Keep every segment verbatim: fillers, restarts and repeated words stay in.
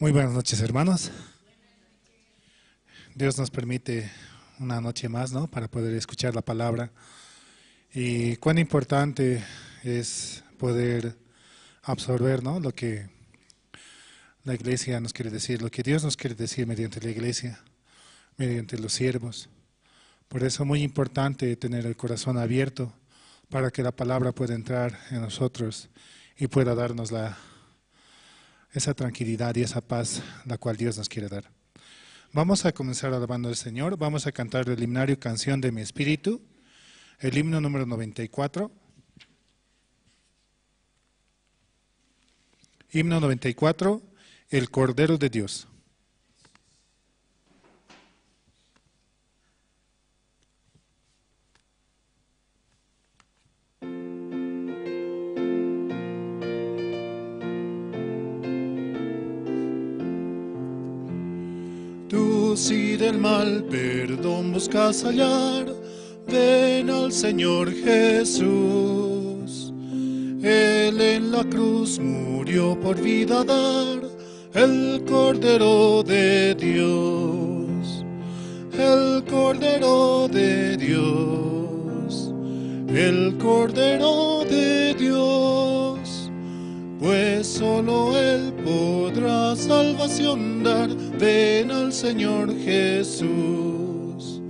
Muy buenas noches, hermanos. Dios nos permite una noche más, ¿no? Para poder escuchar la palabra. Y cuán importante es poder absorber, ¿no? Lo que la iglesia nos quiere decir, lo que Dios nos quiere decir mediante la iglesia, mediante los siervos. Por eso muy importante tener el corazón abierto para que la palabra pueda entrar en nosotros y pueda darnos la, esa tranquilidad y esa paz la cual Dios nos quiere dar. Vamos a comenzar alabando al Señor. Vamos a cantar el himnario Canción de mi Espíritu, el himno número noventa y cuatro. Himno noventa y cuatro, El Cordero de Dios. Tú si del mal perdón buscas hallar, ven al Señor Jesús. Él en la cruz murió por vida dar, el Cordero de Dios, el Cordero de Dios, el Cordero de Dios, pues solo Él podrá salvación dar. Ven al Señor Jesús.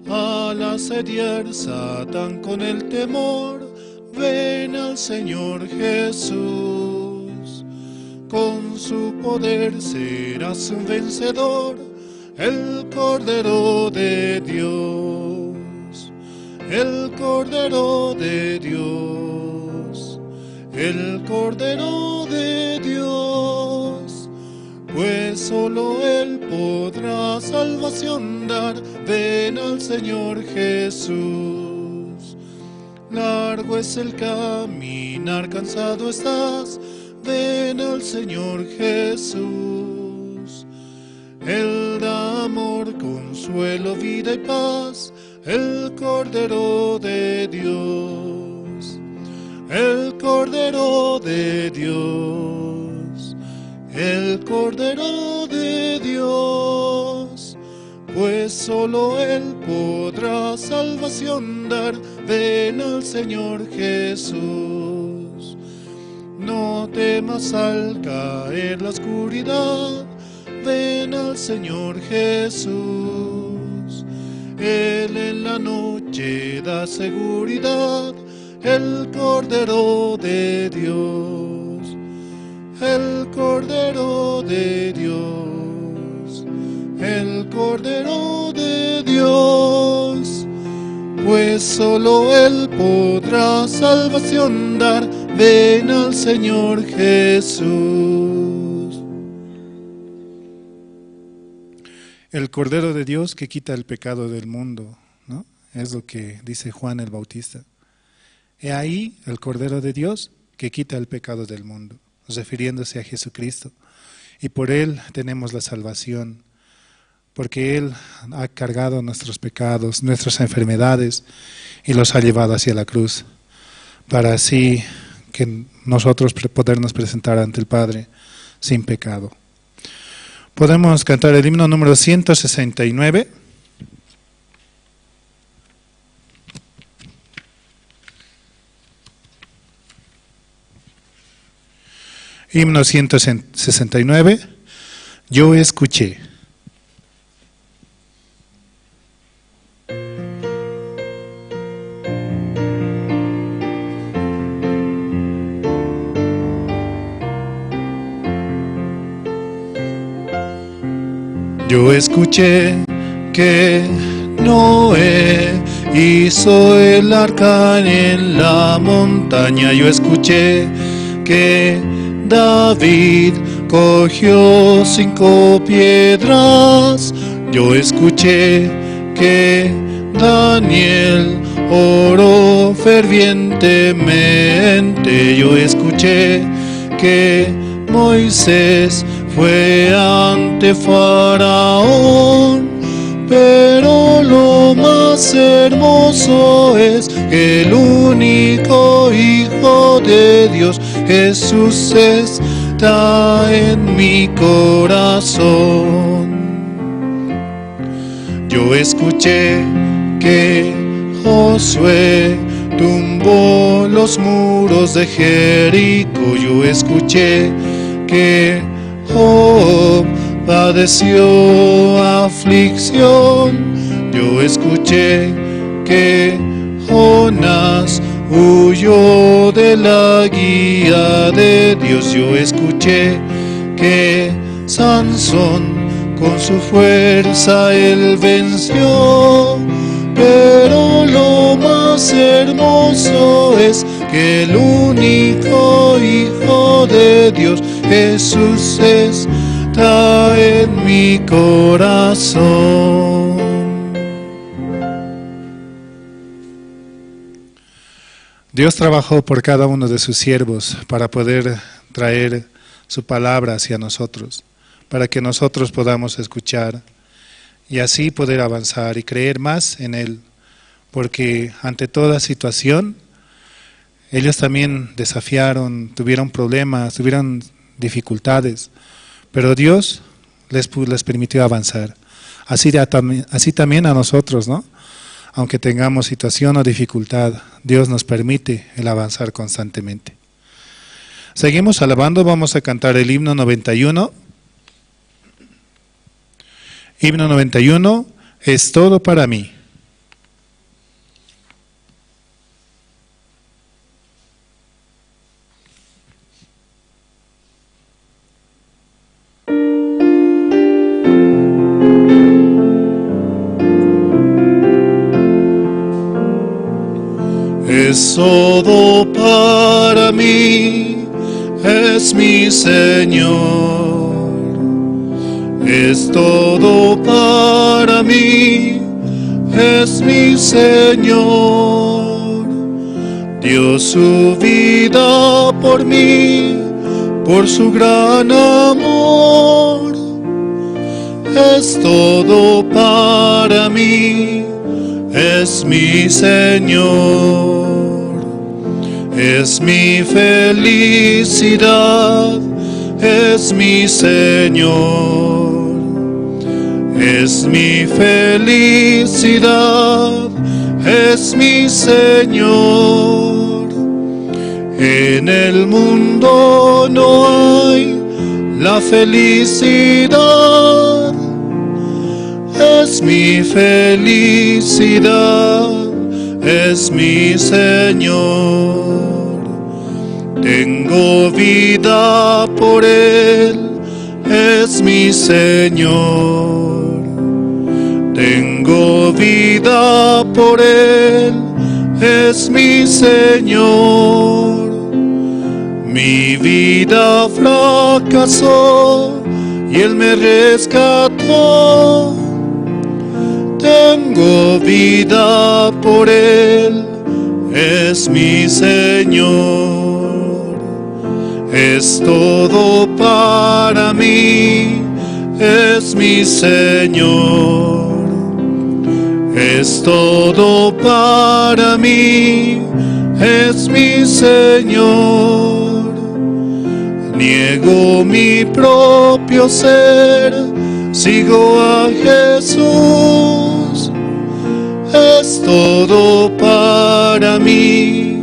Al asediar Satán con el temor, ven al Señor Jesús. Con su poder serás un vencedor, el Cordero de Dios, el Cordero de Dios, el Cordero de Dios, pues solo Él podrá salvación dar. Ven al Señor Jesús. Largo es el caminar, cansado estás, ven al Señor Jesús. Él da amor, consuelo, vida y paz, el Cordero de Dios, el Cordero de Dios, el Cordero de Dios, pues solo Él podrá salvación dar. Ven al Señor Jesús. No temas al caer la oscuridad, ven al Señor Jesús. Él en la noche da seguridad, el Cordero de Dios, el Cordero de Dios, el Cordero de Dios, pues solo Él podrá salvación dar. Ven al Señor Jesús. El Cordero de Dios que quita el pecado del mundo, ¿no? Es lo que dice Juan el Bautista. He ahí el Cordero de Dios que quita el pecado del mundo, refiriéndose a Jesucristo. Y por Él tenemos la salvación, porque Él ha cargado nuestros pecados, nuestras enfermedades, y los ha llevado hacia la cruz, para así que nosotros pre-, podernos presentar ante el Padre sin pecado. Podemos cantar el himno número ciento sesenta y nueve. Himno ciento sesenta y nueve. Yo escuché. Yo escuché que Noé hizo el arca en la montaña. Yo escuché que David cogió cinco piedras. Yo escuché que Daniel oró fervientemente. Yo escuché que Moisés fue ante Faraón, pero lo más hermoso es que el único Hijo de Dios, Jesús, está en mi corazón. Yo escuché que Josué tumbó los muros de Jericó. Yo escuché que Job padeció aflicción. Yo escuché que Jonás huyó de la guía de Dios. Yo escuché que Sansón con su fuerza él venció. Pero lo más hermoso es que el único Hijo de Dios, Jesús, está en mi corazón. Dios trabajó por cada uno de sus siervos para poder traer su palabra hacia nosotros, para que nosotros podamos escuchar y así poder avanzar y creer más en Él, porque ante toda situación, ellos también desafiaron, tuvieron problemas, tuvieron dificultades, pero Dios les, pu- les permitió avanzar. Así, ya tam- así también a nosotros, ¿no? Aunque tengamos situación o dificultad, Dios nos permite el avanzar constantemente. Seguimos alabando, vamos a cantar el himno noventa y uno. Himno noventa y uno, Es todo para mí. Es todo para mí, es mi Señor. Es todo para mí, es mi Señor. Dio su vida por mí, por su gran amor. Es todo para mí, es mi Señor. Es mi felicidad, es mi Señor. Es mi felicidad, es mi Señor. En el mundo no hay la felicidad. Es mi felicidad, es mi Señor. Tengo vida por Él, es mi Señor. Tengo vida por Él, es mi Señor. Mi vida fracasó y Él me rescató. Tengo vida por Él, es mi Señor. Es todo para mí, es mi Señor. Es todo para mí, es mi Señor. Niego mi propio ser, sigo a Jesús. Es todo para mí,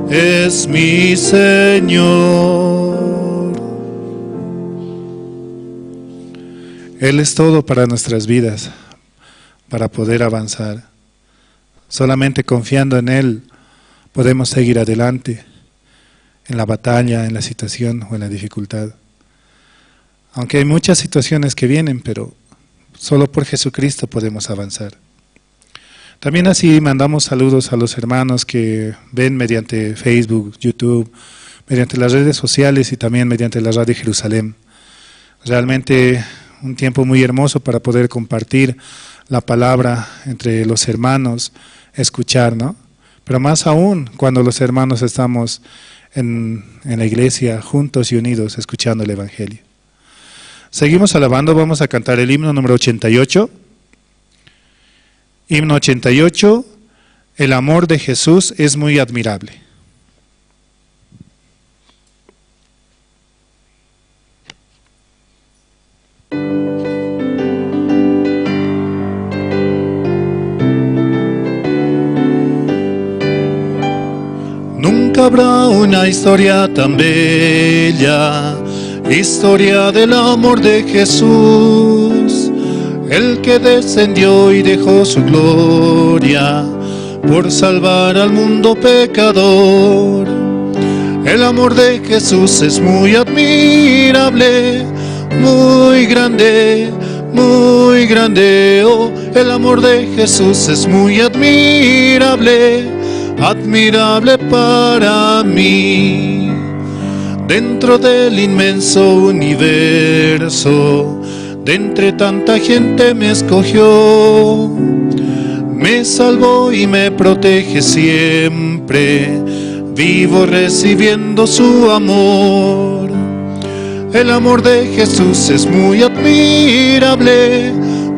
es mi Señor. Él es todo para nuestras vidas, para poder avanzar. Solamente confiando en Él podemos seguir adelante en la batalla, en la situación o en la dificultad. Aunque hay muchas situaciones que vienen, pero solo por Jesucristo podemos avanzar. También así mandamos saludos a los hermanos que ven mediante Facebook, YouTube, mediante las redes sociales y también mediante la Radio Jerusalén. Realmente un tiempo muy hermoso para poder compartir la palabra entre los hermanos, escuchar, ¿no? Pero más aún cuando los hermanos estamos en, en la iglesia juntos y unidos escuchando el evangelio. Seguimos alabando, vamos a cantar el himno número ochenta y ocho. Himno ochenta y ocho, El amor de Jesús es muy admirable. Habrá una historia tan bella, historia del amor de Jesús, el que descendió y dejó su gloria por salvar al mundo pecador. El amor de Jesús es muy admirable, muy grande, muy grande. Oh, el amor de Jesús es muy admirable, admirable para mí. Dentro del inmenso universo, de entre tanta gente me escogió. Me salvó y me protege siempre. Vivo recibiendo su amor. El amor de Jesús es muy admirable,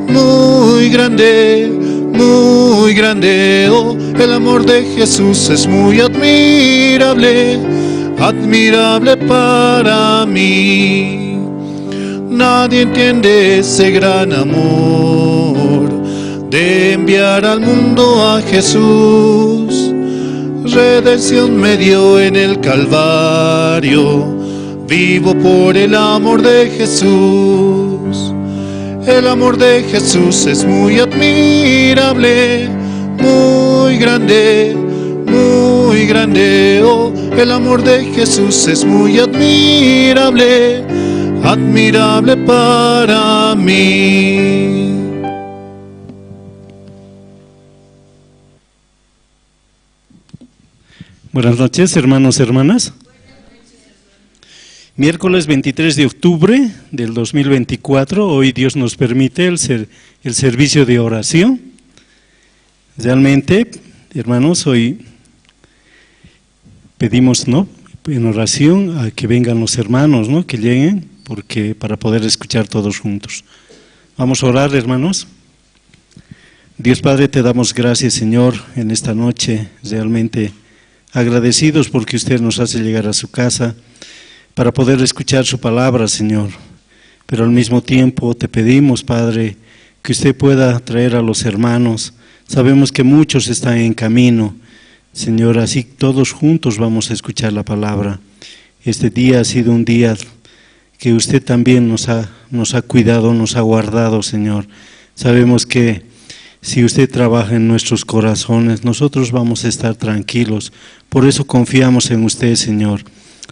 muy grande, muy grande. Oh, el amor de Jesús es muy admirable, admirable para mí. Nadie entiende ese gran amor de enviar al mundo a Jesús. Redención me dio en el Calvario, vivo por el amor de Jesús. El amor de Jesús es muy admirable, muy grande, muy grande. Oh, el amor de Jesús es muy admirable, admirable para mí. Buenas noches, hermanos, hermanas. Miércoles veintitrés de octubre del dos mil veinticuatro, hoy Dios nos permite el ser-, el servicio de oración. Realmente, hermanos, hoy pedimos, ¿no?, en oración a que vengan los hermanos, ¿no?, que lleguen, porque para poder escuchar todos juntos. Vamos a orar, hermanos. Dios Padre, te damos gracias, Señor, en esta noche, realmente agradecidos porque usted nos hace llegar a su casa para poder escuchar su palabra, Señor. Pero al mismo tiempo te pedimos, Padre, que usted pueda traer a los hermanos. Sabemos que muchos están en camino, Señor, así todos juntos vamos a escuchar la palabra. Este día ha sido un día que usted también nos ha, nos ha cuidado, nos ha guardado, Señor. Sabemos que si usted trabaja en nuestros corazones, nosotros vamos a estar tranquilos. Por eso confiamos en usted, Señor.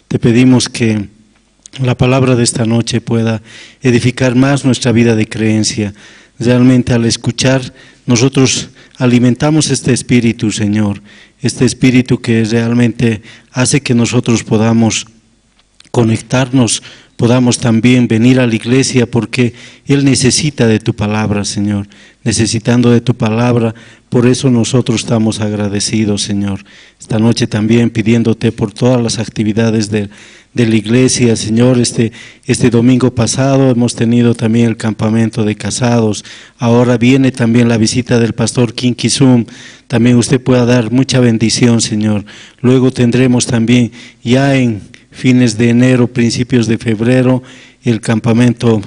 Te pedimos que la palabra de esta noche pueda edificar más nuestra vida de creencia. Realmente, al escuchar, nosotros alimentamos este espíritu, Señor, este espíritu que realmente hace que nosotros podamos conectarnos, podamos también venir a la iglesia, porque Él necesita de tu palabra, Señor. Necesitando de tu palabra, por eso nosotros estamos agradecidos, Señor. Esta noche también pidiéndote por todas las actividades de, de la iglesia, Señor. Este, este domingo pasado hemos tenido también el campamento de casados. Ahora viene también la visita del pastor Kim Ki-sung. También usted pueda dar mucha bendición, Señor. Luego tendremos también, ya en fines de enero, principios de febrero, el campamento,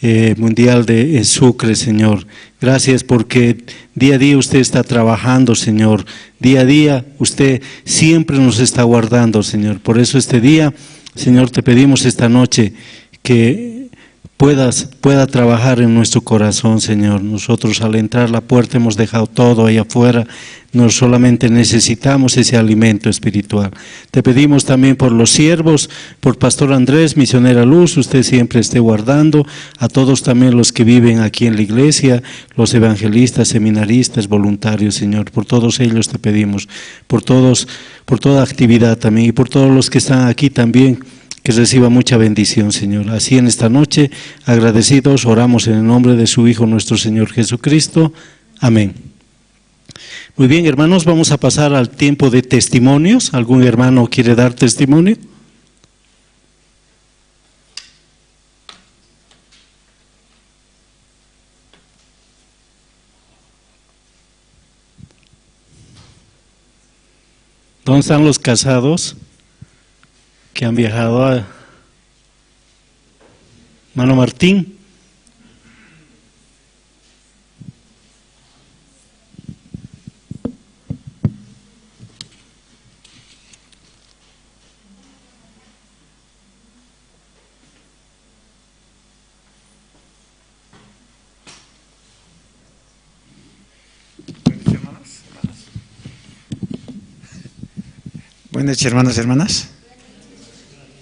eh, mundial de, eh, Sucre, Señor. Gracias porque día a día usted está trabajando, Señor. Día a día usted siempre nos está guardando, Señor. Por eso este día, Señor, te pedimos esta noche que puedas, pueda trabajar en nuestro corazón, Señor. Nosotros al entrar la puerta hemos dejado todo ahí afuera. No solamente necesitamos ese alimento espiritual. Te pedimos también por los siervos, por Pastor Andrés, Misionera Luz, usted siempre esté guardando a todos también los que viven aquí en la iglesia, los evangelistas, seminaristas, voluntarios, Señor. Por todos ellos te pedimos, por todos, por toda actividad también y por todos los que están aquí también, que reciba mucha bendición, Señor. Así en esta noche, agradecidos, oramos en el nombre de su Hijo, nuestro Señor Jesucristo. Amén. Muy bien, hermanos, vamos a pasar al tiempo de testimonios. ¿Algún hermano quiere dar testimonio? ¿Dónde están los casados que han viajado a, hermano Martín? Buenas noches, hermanos, hermanas.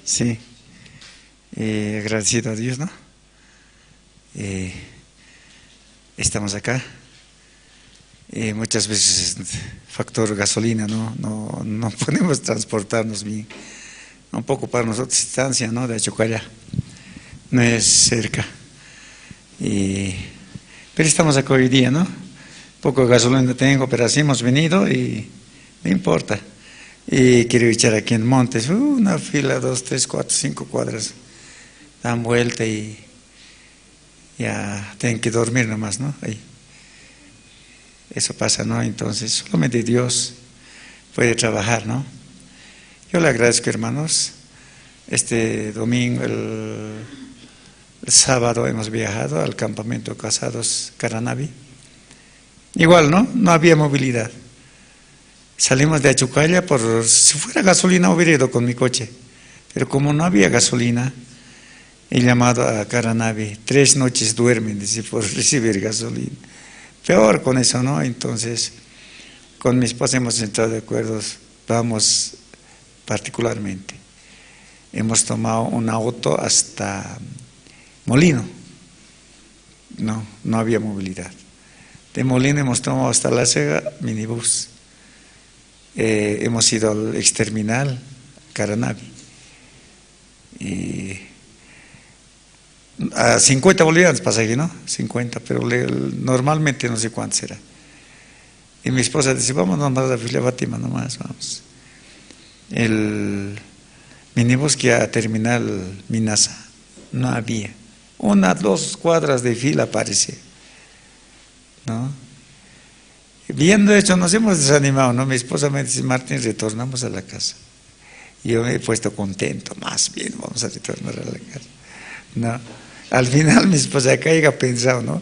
Sí. Eh, agradecido a Dios, ¿no? Eh, estamos acá. Eh, muchas veces factor gasolina, ¿no? No, no podemos transportarnos bien. Un poco para nosotros distancia, ¿no? De Achocalla. No es cerca. Y, pero estamos acá hoy día, ¿no? Poco gasolina tengo, pero así hemos venido y no importa. Y quiero echar aquí en Montes, uh, una fila, dos, tres, cuatro, cinco cuadras. Dan vuelta y ya tienen que dormir nomás, ¿no? Ahí. Eso pasa, ¿no? Entonces, solamente Dios puede trabajar, ¿no? Yo le agradezco, hermanos. Este domingo, el, el sábado hemos viajado al campamento Casados Caranavi. Igual, ¿no? No había movilidad. Salimos de Achocalla por, si fuera gasolina hubiera ido con mi coche, pero como no había gasolina, he llamado a Caranavi. Tres noches duermen, dice, por recibir gasolina. Peor con eso, ¿no? Entonces, con mi esposa hemos entrado de acuerdos, vamos particularmente. Hemos tomado un auto hasta Molino. No, no había movilidad. De Molino hemos tomado hasta La Ceja minibús. Eh, hemos ido al exterminal, Caranavi. Y a cincuenta bolivianos pasaje, ¿no? Cincuenta, pero le- normalmente no sé cuánto será. Y mi esposa dice, vamos nomás a Villa Fátima, nomás, vamos. El minibús que a terminal Minasa, no había. Una, dos cuadras de fila parecía, ¿no? Viendo esto, nos hemos desanimado, ¿no? Mi esposa me dice, Martín, retornamos a la casa. Yo me he puesto contento, más bien vamos a retornar a la casa, ¿no? Al final mi esposa caiga pensado, ¿no?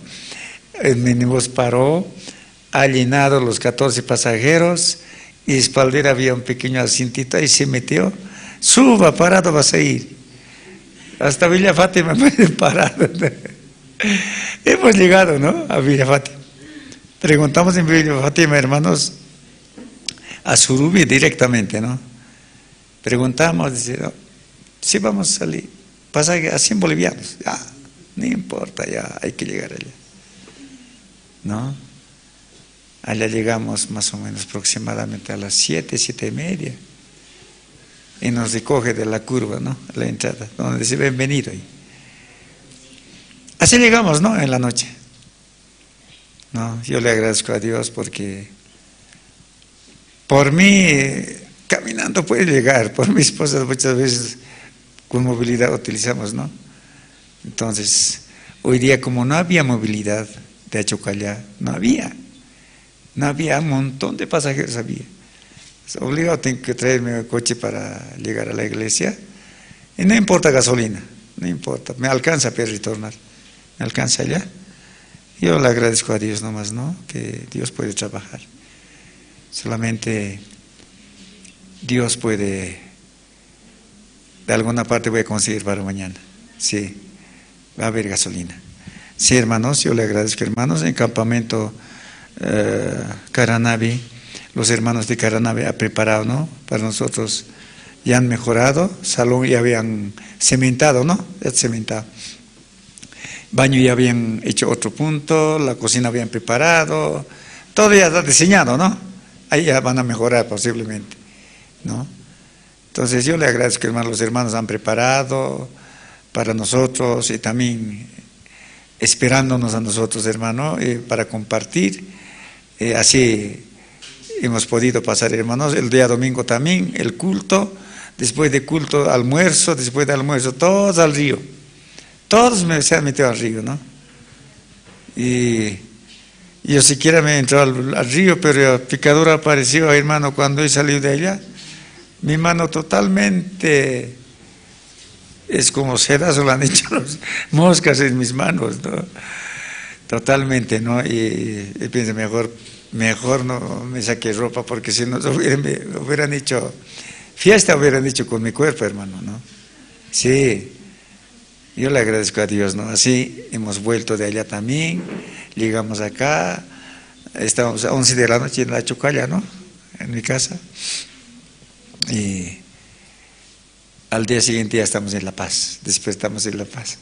El minibús paró, ha llenado los catorce pasajeros, y espaldera había un pequeño asientito, ahí se metió, suba, parado vas a ir. Hasta Villa Fátima me parado. Hemos llegado, ¿no? A Villa Fátima. Preguntamos en Villa Fátima, hermanos, a Surubi directamente, ¿no? Preguntamos, dice, "No, sí vamos a salir. Pasaje a cien bolivianos. Ya, no importa, ya hay que llegar allá." ¿No? Allá llegamos más o menos aproximadamente a las siete, siete y media. Y nos recoge de la curva, ¿no? La entrada, donde dice, bienvenido. Así llegamos, ¿no? En la noche. No, yo le agradezco a Dios porque por mí, eh, caminando puede llegar, por mi esposa muchas veces con movilidad utilizamos, ¿no? Entonces, hoy día como no había movilidad de Achocalla, no había, no había, un montón de pasajeros había. Obligado tengo que traerme el coche para llegar a la iglesia. Y no importa gasolina, no importa, me alcanza para retornar, me alcanza allá. Yo le agradezco a Dios nomás, ¿no? Que Dios puede trabajar. Solamente Dios puede, de alguna parte voy a conseguir para mañana. Sí, va a haber gasolina. Sí, hermanos, yo le agradezco, hermanos, en campamento eh, Caranavi, los hermanos de Caranavi ha preparado, ¿no? Para nosotros ya han mejorado, salón ya habían cementado, ¿no? Ya cementado. Baño ya habían hecho otro punto, la cocina habían preparado, todo ya está diseñado, ¿no? Ahí ya van a mejorar posiblemente, ¿no? Entonces yo le agradezco, hermano, los hermanos han preparado para nosotros y también esperándonos a nosotros, hermano, eh, para compartir. Eh, así hemos podido pasar, hermanos, el día domingo también, el culto, después de culto, almuerzo, después de almuerzo, todos al río. Todos me, se han metido al río, ¿no? Y yo siquiera me he entrado al, al río, pero el picador apareció, hermano, cuando he salido de allá. Mi mano totalmente es como sedazo, lo han hecho las moscas en mis manos, ¿no? Totalmente, ¿no? Y, y pienso, mejor, mejor no me saqué ropa, porque si no, hubieran, hubieran hecho fiesta, hubieran hecho con mi cuerpo, hermano, ¿no? Sí. Yo le agradezco a Dios, ¿no? Así hemos vuelto de allá también, llegamos acá, estamos a once de la noche en La Chocalla, ¿no? En mi casa. Y al día siguiente ya estamos en La Paz, despertamos en La Paz.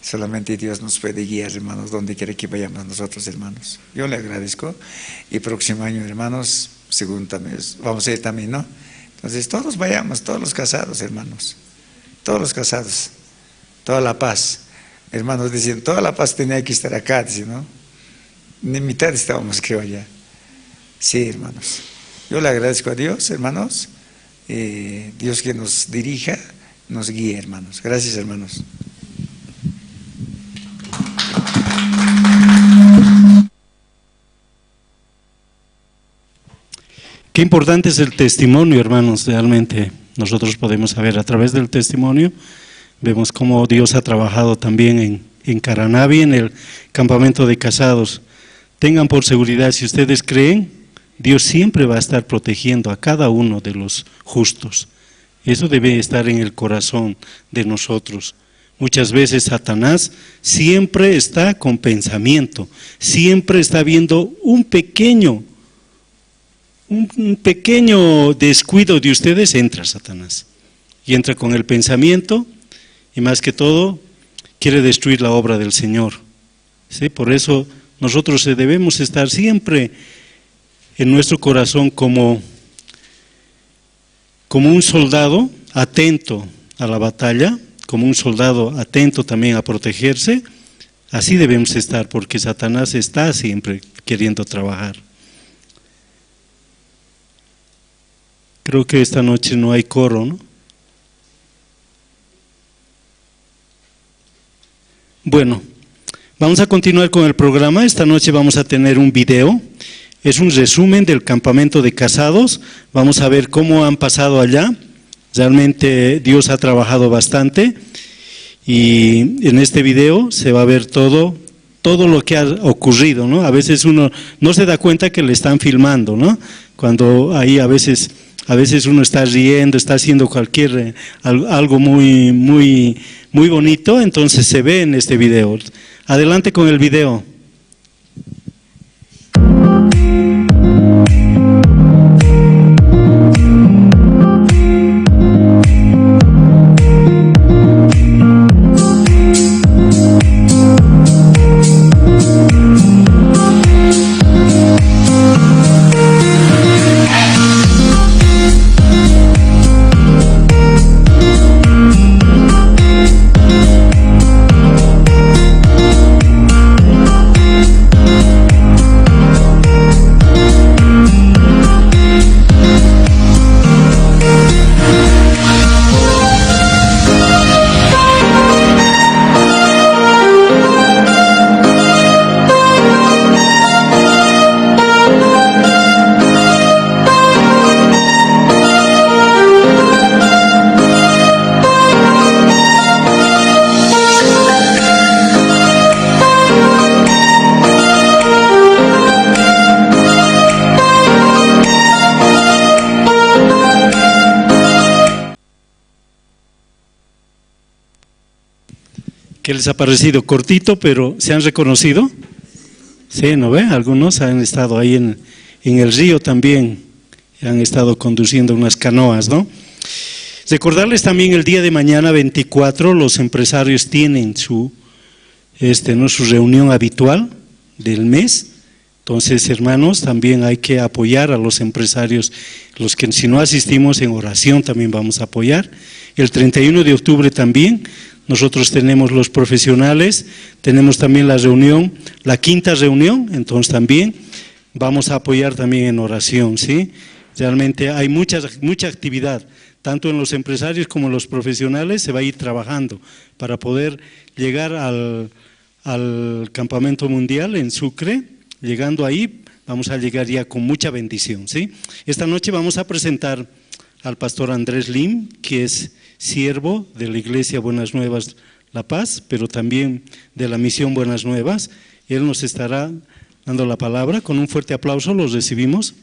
Solamente Dios nos puede guiar, hermanos, donde quiera que vayamos nosotros, hermanos. Yo le agradezco. Y próximo año, hermanos, según también, vamos a ir también, ¿no? Entonces, todos vayamos, todos los casados, hermanos. Todos los casados. Toda La Paz. Hermanos dicen, toda La Paz tenía que estar acá, dicen, ¿no? Ni mitad estábamos, creo, allá. Sí, hermanos. Yo le agradezco a Dios, hermanos. Eh, Dios que nos dirija, nos guíe, hermanos. Gracias, hermanos. Qué importante es el testimonio, hermanos. Realmente nosotros podemos saber a través del testimonio, vemos cómo Dios ha trabajado también en, en Caranavi, en el campamento de casados. Tengan por seguridad, si ustedes creen, Dios siempre va a estar protegiendo a cada uno de los justos. Eso debe estar en el corazón de nosotros. Muchas veces Satanás siempre está con pensamiento, siempre está viendo un pequeño, un, un pequeño descuido de ustedes, entra Satanás. Y entra con el pensamiento y más que todo quiere destruir la obra del Señor. ¿Sí? Por eso nosotros, eh, debemos estar siempre en nuestro corazón como como un soldado atento a la batalla, como un soldado atento también a protegerse, así debemos estar, porque Satanás está siempre queriendo trabajar. Creo que esta noche no hay coro, ¿no? Bueno, vamos a continuar con el programa. Esta noche vamos a tener un video. Es un resumen del campamento de casados. Vamos a ver cómo han pasado allá. Realmente Dios ha trabajado bastante. Y en este video se va a ver todo, todo lo que ha ocurrido, ¿no? A veces uno no se da cuenta que le están filmando, ¿no? Cuando ahí a veces, a veces uno está riendo, está haciendo cualquier, eh, al-, algo muy, muy, muy bonito, entonces se ve en este video. Adelante con el video. ¿Qué les ha parecido? Cortito, pero ¿se han reconocido? Sí, ¿no ve? Algunos han estado ahí en, en el río también, han estado conduciendo unas canoas, ¿no? Recordarles también el día de mañana, veinticuatro, los empresarios tienen su, este, ¿no?, su reunión habitual del mes. Entonces, hermanos, también hay que apoyar a los empresarios, los que si no asistimos en oración también vamos a apoyar. El treinta y uno de octubre también, nosotros tenemos los profesionales, tenemos también la reunión, la quinta reunión, entonces también vamos a apoyar también en oración, ¿sí? Realmente hay mucha, mucha actividad, tanto en los empresarios como en los profesionales, se va a ir trabajando para poder llegar al, al campamento mundial en Sucre. Llegando ahí, vamos a llegar ya con mucha bendición, ¿sí? Esta noche vamos a presentar al pastor Andrés Lim, que es siervo de la Iglesia Buenas Nuevas La Paz, pero también de la Misión Buenas Nuevas. Él nos estará dando la palabra. Con un fuerte aplauso los recibimos.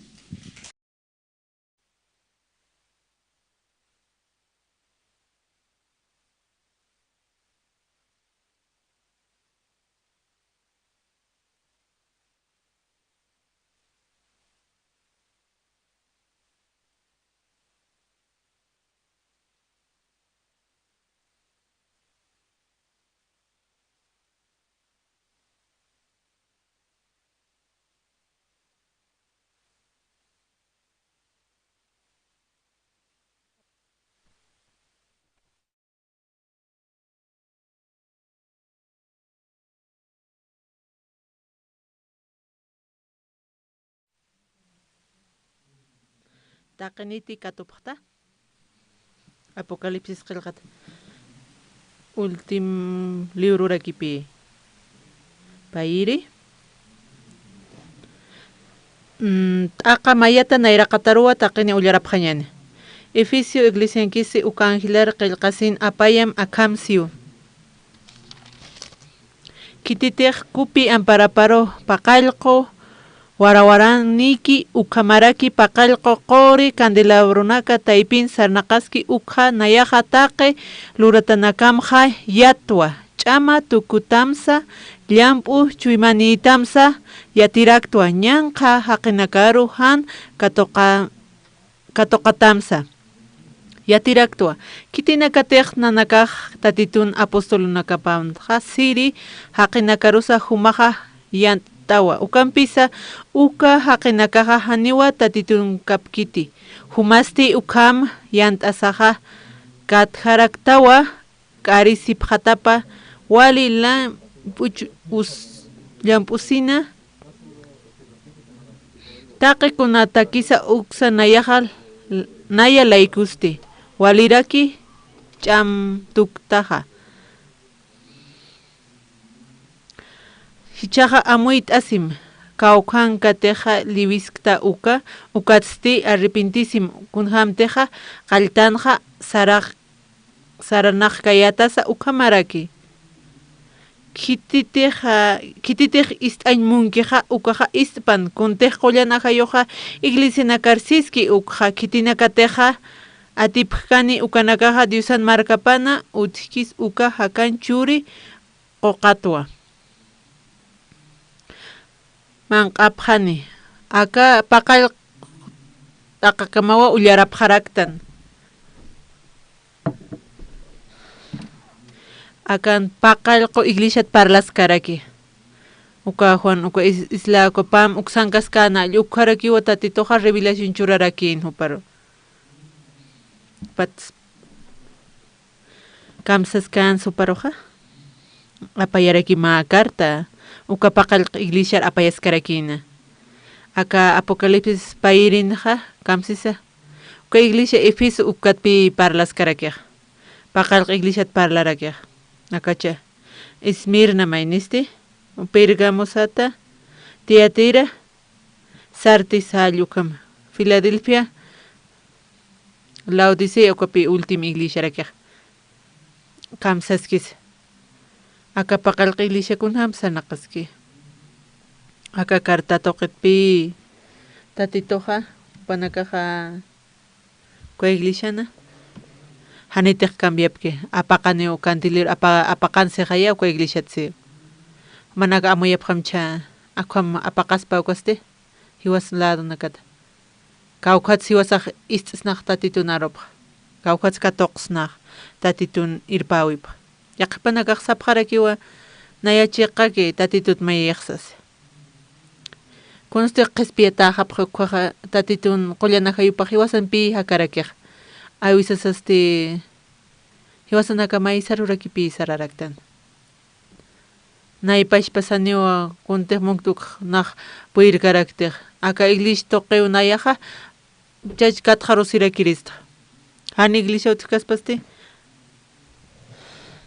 taqiniti katupxta. Apocalipsis qillqat. Ultim librurakipi. Payiri. Mm, t'aqa mayata nayraqataruwa taqini ullarapxañani. Efesio iglesiankisi uka angelar qillqasin apayam akham siw. Khititix kupi amparaparu paqallqu warawaraniki ukhamaraki paqallqu quri candelabrunaka taypin sarnaqaski ukxa nayaxa taqi luratanakamxa yatwa ch'ama tukutamsa llamp'u chuymanïtamsa yatiraktwa ñanqha jaqinakaru jan katuqa katuqatamsa. Yatiraktwa, khitinakatix nanakax Tatitun apostolunakapanxa siri jaqinakarusa jumaxa yant'tawa. Ukampisa uka jaqinakaxa janiwa Tatitunkapkiti. Jumasti ukham yant'asaxa katjaraktawa k'arisipxatapa wali llamp'uch-, us-, llamp'usina, taqi kunatakisa uksa nayaxa, naya laykusti, waliraki ch'am tuktaxa. Jichhaxa amuyt'asim, kawkhankatixa lliwiskta uka, ukatsti arrepentisim, kunjamtixa qalltanxa sarax-, saranaqkayätasa ukhamaraki. Khititix, ah, khititix ist'añ munkixa, ukaxa ist'pan, kuntix qullan ajayuxa iglesianakar siski, ukxa khitinakatixa atipxkani ukanakaxa Diosan markapana, utjkis uka jakan churi quqatwa. Manq'apxani, aka paqallq t'aqakamawa ullarapxaraktan. Akan paqallqu iglesiat parlaskaraki. Uka Juan, uka is-, isla, uka pam, uksankaskana, ukxarakiwa Tatituxa revelación churarakïn juparu. Pat Kamsaskan suparuxa, apayaraki mä carta, uka paqallq iglesiar apayaskarakïna. Aka Apocalipsis payirinxa, kamsisa, uka iglesia Efeso ukatpi parlaskarakix, paqallq iglesiat parlarakix, akacha, Esmirna maynisti, Pergamosata, Tiatira, Sardis jall ukham, Filadelfia, Laodicea ukapi última iglesiarakix kamsaskis. Aka paqallq iglesia kunjam sarnaqaski. Aka carta tuqitpi Tatituxa, jupanakaxa, uka iglesiana, janitix cambiapki, apaqaniw candelero, apa-, apaqan sixaya uka iglesiat si. Jumanaka amuyapxamcha, akham apaqaspa ukasti, jiwas ladonakata. Kawkhatsa jiwasax ist'snax Tatitun arupxa. Kawkhatsa katuqsnax Tatitun irpäwipxa. Yaqhipanakax sapxarakiwa, naya chiqaki Tatitut mayayxsas. Kunsti qhispiyatäxapxi ukkhaxa Tatitun qullan ajayupax jiwasampï jakarakix. Awisasasti jiwasanaka maysarurakipi sararaktan. Nay pachpasaniwa kuntix munktuk nax puyirkaraktix. Aka iglesia tuqiw nayaxa, chach katxarusirakirista. Jan iglesia utjkaspasti,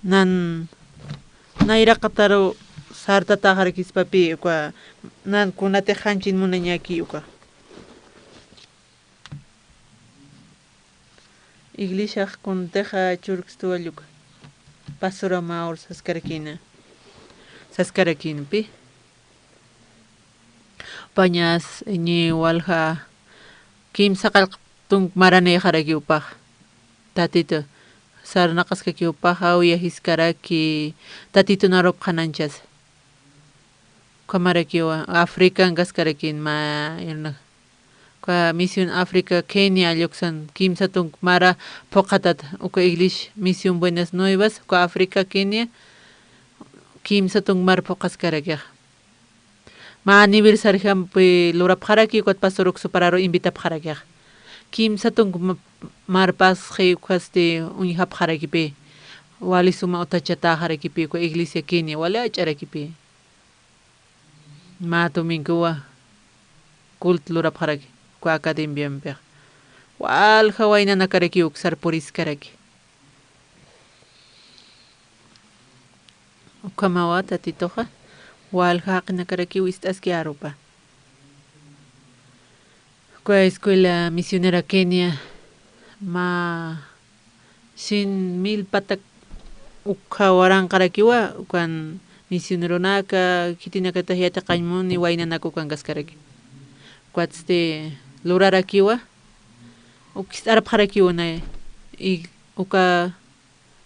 nan nayraqataru sartatäxarakispapï, uka nan kunatix janchin munañäki uka. Iglesiax kuntixa churkstuwall uka. Pastor Amaur saskarakïna. Saskarakïnapï. Pañas, iñiw, walja, kimsa qallq tunk maranïxarakiw pax. Tatitu, sarnaqaskakiw pax, awya jiskaraki, Tatitun arup qhanañchasa. Ukhamarakiwa, African kaskarakïn mä, irna. Uka Misión África, Kenia, lluksan kimsa tunk mara phuqhatat, uka iglesia Misión Buenas Nuevas, uka África, Kenia, kimsa tunk mara phuqhaskarakixa. Mä aniversariojampi lurapxaraki, ukat pastor uksupararu invitapxarakixa. Kimsa tunk ma-, marpasxi ukhasti uñjapxarakipï. Wali suma utachatäxarakipï, uka iglesia Kenia, wali ach'arakipï. Mä domingowa culto lurapxaraki, uka academiampixa. Walja waynanakarakiw uksar puriskaraki. Ukhamawa Tatituxa, walja jaqinakarakiw ist'aski arupa. Uka escuela misionera Kenia, mä cien mil patak ukha waranqarakiwa, ukan misioneronaka, khitinakatix yatiqañ muni waynanaka ukankaskaraki. Ukatsti lurarakiwa, ukist'arapxarakiwa nay, y uka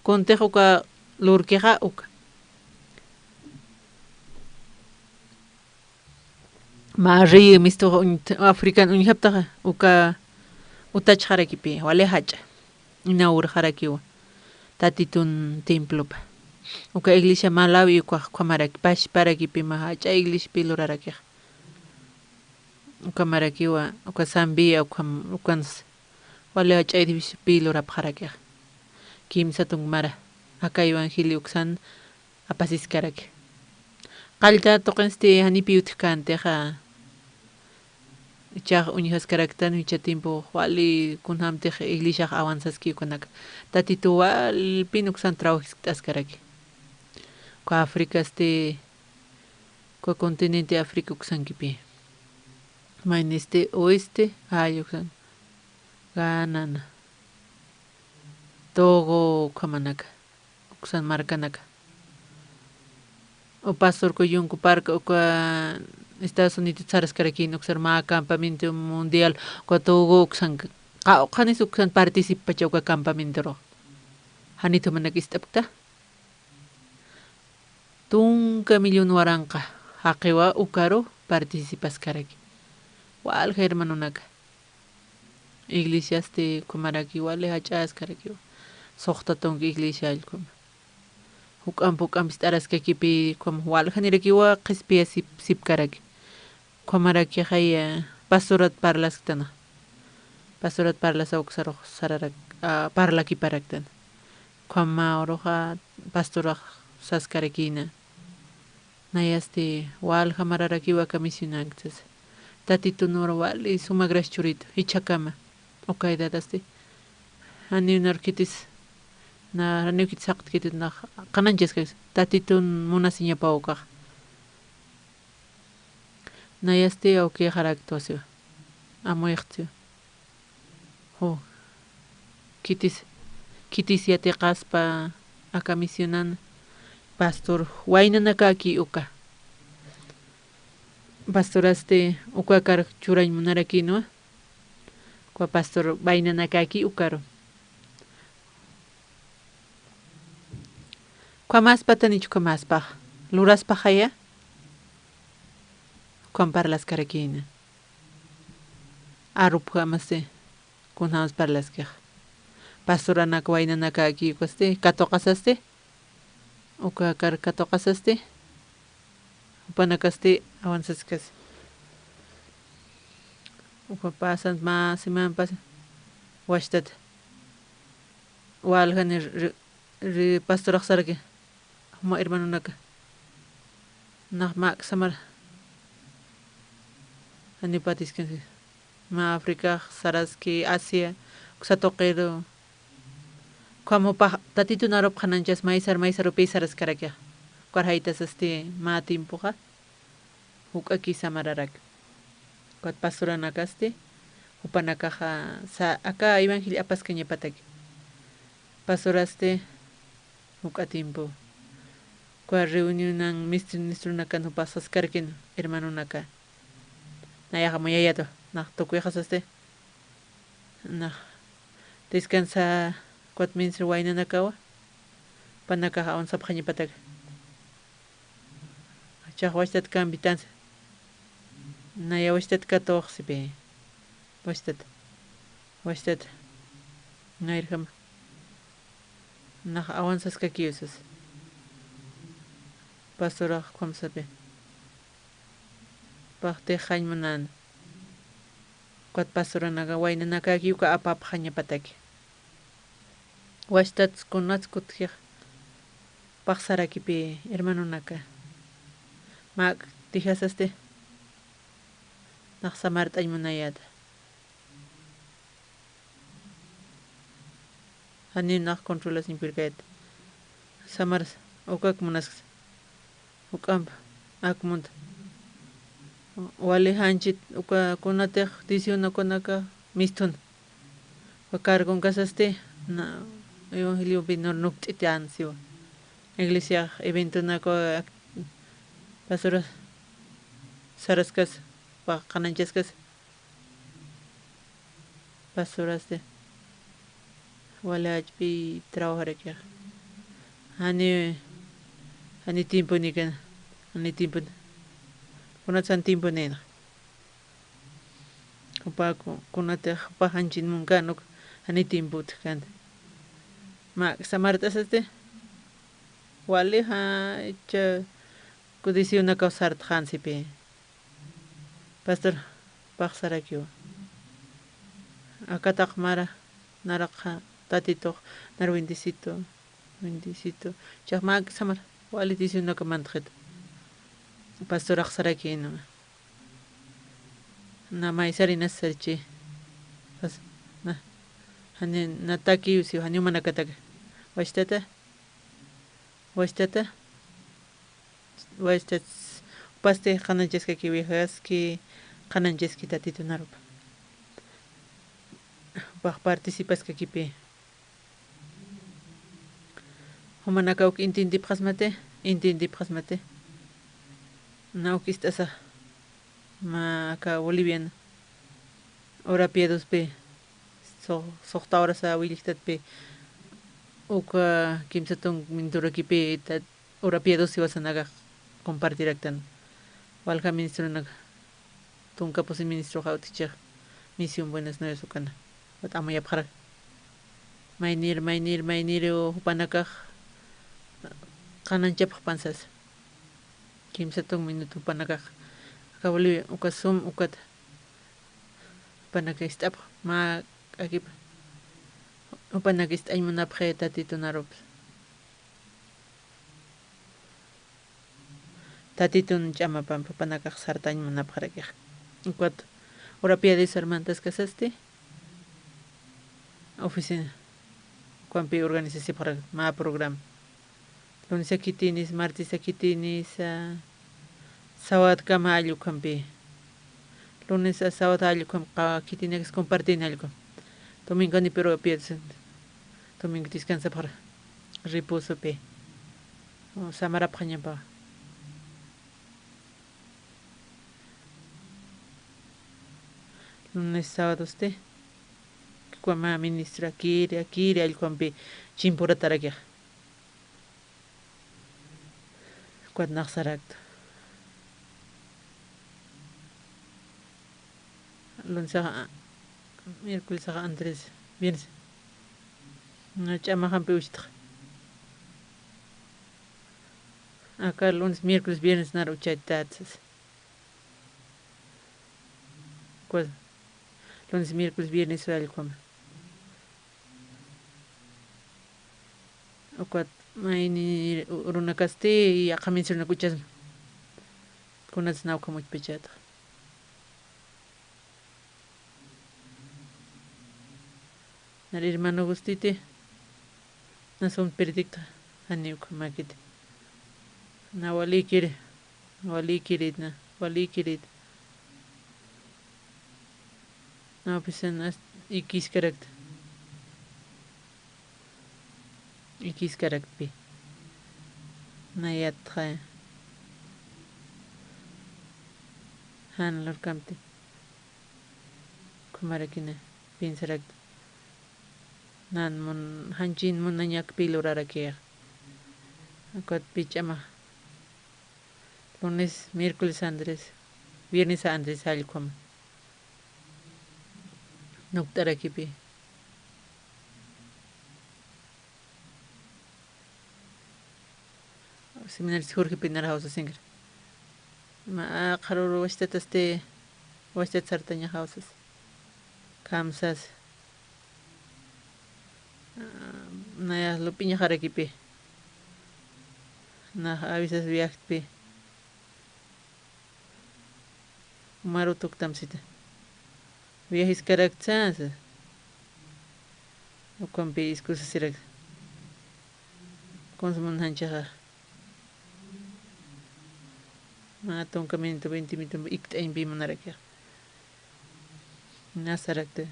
kuntix uka lurkixa uka. Mä rey mistux uñ-, African uñjaptaxa, uka utachxarakipi, wali jach'a, inaugurxarakiwa, Tatitun templopa. Uka iglesia Malawi ukax ukhamaraki, pachparakipi mä jach'a iglesiapi lurarakix. Ukhamarakiwa, uka Zambia, ukham-, ukans, wali jach'a edificiopi lurapxarakix. Kimsa tunk mara, aka evangelio uksan apasiskaraki. Qallta tuqinsti janipi utjkäntixa, ichax uñjaskaraktan, jichha tiempo wali kunjamtix iglesiax avanzaski ukanaka. Tatitu walpin uksan trabajiskt'askaraki. Uka Africasti, uka continente Africa uksankipi. Maynisti oeste, ay uksan. Ghana, Togo, ukhamanaka. Uksan markanaka. O pastor Kuyunku Park, uka Estados Unidos saraskarakïn, uksar mä campamento mundial, uka Togo, uksan, qawqhanis uksan participacha uka campamentorux. Janit jumanak ist'apkta. Tunka millón waranqa jaqiwa ukaru participaskaraki. Walja hermanonaka. Iglesiasti ukhamaraki wali jach'askarakiwa. Suxta tunka iglesia allkuma. Juk'amp juk'amp ist'araskakipi ukham waljanirakiwa qhispiya sip-, sipkaraki. Ukhamarakixa ya pastorat parlasktan. Pastorat parlasa uksarux sararak, a, parlakiparaktan. Ukham mä uruxa pastorax saskarakïna. Nayasti walja mararakiwa aka misionankchas. Tatitun uru wali suma gracia churitu, jichhakama. Uka edadasti. Janiw nar khitis, na, janiw khitis jaqtkitit nax, qhanañchaskakis. Tatitun munasiñapaw ukax. Nayasti awkixaraktwa siwa. Amuyxtsiwa. Ju. Khitis, khitis yatiqaspa aka misionan pastor waynanakaki uka. Pastorasti ukakar churañ munarakïnwa. Uka pastor waynanakaki ukaru. Ukhamäspatanicha ukhamäspax. Luraspaxaya. Ukham parlaskarakïna. Arupjamasti, kunjams parlaskix. Pastoranak waynanakaki ukasti, katuqasasti. Ukakar katuqasasti. Jupanakasti avanzaskas. Uka pasan mä semana pasa. Wastat. Waljani ri, ri pastorax saraki. Juma hermanonaka. Nax mä aksamar. Janipatiskan. Mä Africax saraski, Asia, uksa tuqiru. Ukham jupax Tatitun arup qhanañchas maysar maysarupi saraskarakix. Ukar jaytasasti mä tiempoxa. Juk'akisa mararak. Ukat pastoranakasti, jupanakaxa, sa-, aka evangelio apaskañapataki. Pastorasti, juk'a tiempo. Uka reunionan mistr-, ministronakan jupax saskarkin, hermanonaka. Nayaxa muyayatu, nax tukuyxasasti. Nax descansa, ukat ministro waynanakawa. Jupanakax avanzapxañapatak. Jichhax wachtat cambitansa. Naya wachtat katuxsipi. Wachtat. Wachtat. Nayrjama. Nax avanzaskakiw sas. Pastorax ukham sapi. Paxtix jañ munän. Ukat pastoranaka waynanakakiw uka apapxañapataki. Wachtats kunats kutjix paxsarakipi hermanonaka. Mä tijasasti nax samart'añ munayäta. Janiw nax controlasiñpirkayat. Samaras, ukak munasksa. Juk'amp, ak munta. Wali janchit, uka kunatix dieciuno kunaka mistun. Uka cargonkasasti, na, evangeliopi nur nukt'itän siwa. Iglesiax eventonaka, ak-, pastora saraskas, pa-, qananchaskas. Pastorasti wali jach'pi trabajarakixa. Jani, jani tiemponi kan, jani tiemponi. Kunatsa jani tiemponïna. Jupa ku-, kunatix jupa janchin munkän uk jani tiempot känti. Mä samart'asasti wali jach'a kudisionakaw sartxän sipï. Pastor, paxsarakiwa. Akataq mara, naraxa Tatitux, nar bendecito, bendecito. Chax mä samar, wali disionaka mantxit. Pastorax sarakïnwa. Na maysarinas sarchi. Pas-, na, jani, na takiw siw, jani jumanakataki. Wastata, wastata. Waysta, jupasti qananchaskakiw, wijaski, qananchaski Tatitun arupa. Jupax participaskakipï. Jumanakaw uk entiendipxasmati, entiendipxasmati. Na uk ist'asa. Mä aka Bolivian Ora Piadospi, su-, suxta urasa willjtatpi, uka kimsa tunk minturakipï, ta-, Ora Piados siwasanakax compartiraktan. Walja ministronaka, tunka pusi ministroxa utjichix, Misión Buenas Nuevas ukana. Ukat amuyapxarak. Maynir, maynir, maynir, jupanakax qananchapxpan sasa. Kimsa tunk minuto jupanakax. Aka Bolivia, uka sum, ukat. Jupanaka ist'apx, mä k'akipa. Jupanaka ist'añ munapxi Tatitun arupa. Tatitun ch'amapampi jupanakax sartañ munapxarakix. Ukat Ora Piadosar mantaskasasti oficina ukhampi organizasipxarak mä programa. Lunes a khitinis, martes a khitinis, a, sawat kama allkhampi. Lunes a sawat allkham qa-, khitinakis compartin allkham. Domingo ni pero piensen. Domingo descansapxara. Reposopi. O, samarapxañapa. Lunes, sawadosti. Kama ministra kiri, kiri allkhumpi chimpuratarakix. Ukat naxsarakta. Lunsaxa, miércolessaxa Andrés, viernes. Na ch'amaxampi uchtxa. Aka lunes, miércoles, viernes nar uchaytat sas. Ukat lunes, miércoles, viernes allkhuma. Ukat mayni u-, urunakasti, yaqha mencionakuchasma. Kunats na ukham uchpachata. Nar hermano Gustiti, na son predicta, jani ukhamakiti. Na walikiri, walikiri, na walikiri. Na oficina ikiskarakta. Ikiskaraktpi. Na yatxa. Jan lurkamti. Ukhamaraki na piensarakta. Nan mun, janchin munañakpi lurarakixa. Ukat pich'ama. Lunes, miércoles Andrés, viernes Andrés allkhuma. Nukt'arakipi. Seminario Jorgepi nar jawsasinkir. Ma, qharuru wachtatasti, wachtat sartaña jawsas. Kamsas. Ah, naya lup'iñaxarakipi. Na avisas viajtpi. Umaru tuktamsita. Viajiskaraktsa, sasa. Ukampi iskusasirak. Kuns munjanchaxa. Mä tunka minuto, veinte minuto ikt'añpi munarakixa. Nasarakta.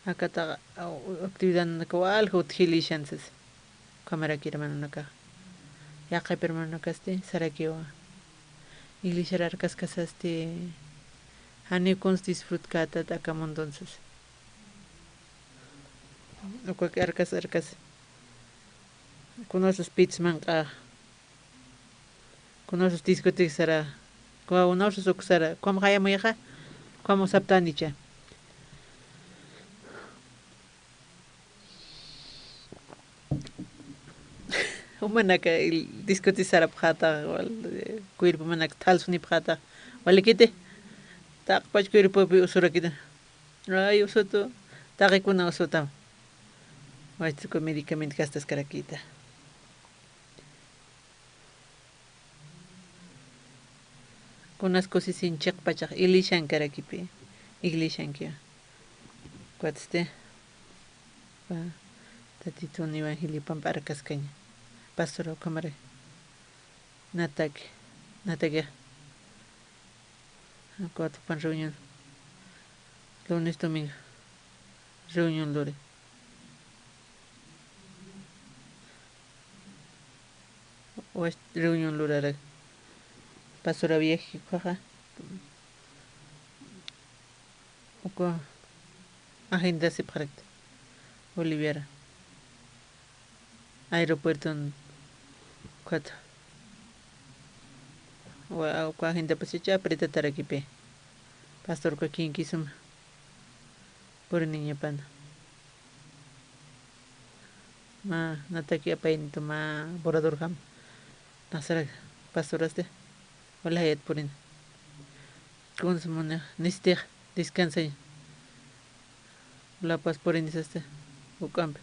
Akata, a, actividad naka walja utjilishan sas. Ukhamaraki hermanonaka. Yaqhip hermanonakasti sarakiwa. Iglesiar arkaskasasti janiw kuns disfrutkätat aka mundon sas. Ukak arkas, arkas. Kunasas pits manq'a. Kunasas discoteca sara. Kunasas uk sara. Ukham jayamuyaxa. Ukham saptanicha. Jumanaka discoteca sarapxäta, wal, eh, cuerpomanaka thalsunipxäta. Walikiti. Taqpach cuerpopi usurakiti. Ay, usutu. Taqikuna usutam. Wayt'uku medicamento gastaskarakita. Kunas kusisin chiqpachax iglesiankarakipi, iglesiankiwa. Ukatsti, pa, Tatitun evangelio pampa arkaskaña. Pastor ukhamari. Nataki, nataki. Cuatro pan reunión. Lunes, domingo. Reunión luri. Wash reunión lurara. Pastora viaje ukhaxa. Uka agenda sipxarakta. Boliviara. Aeropuerton ukat. Wa, uka agenda pasicha apretatarakipi. Pastor uka kinkisum. Puriniñapana. Mä, nataki apayntu mä borrador jam. Nasarak pastorasti. Walajayat purin. Kuns muni, nistix, descansañ. Lapas purinisasti, uk'ampi.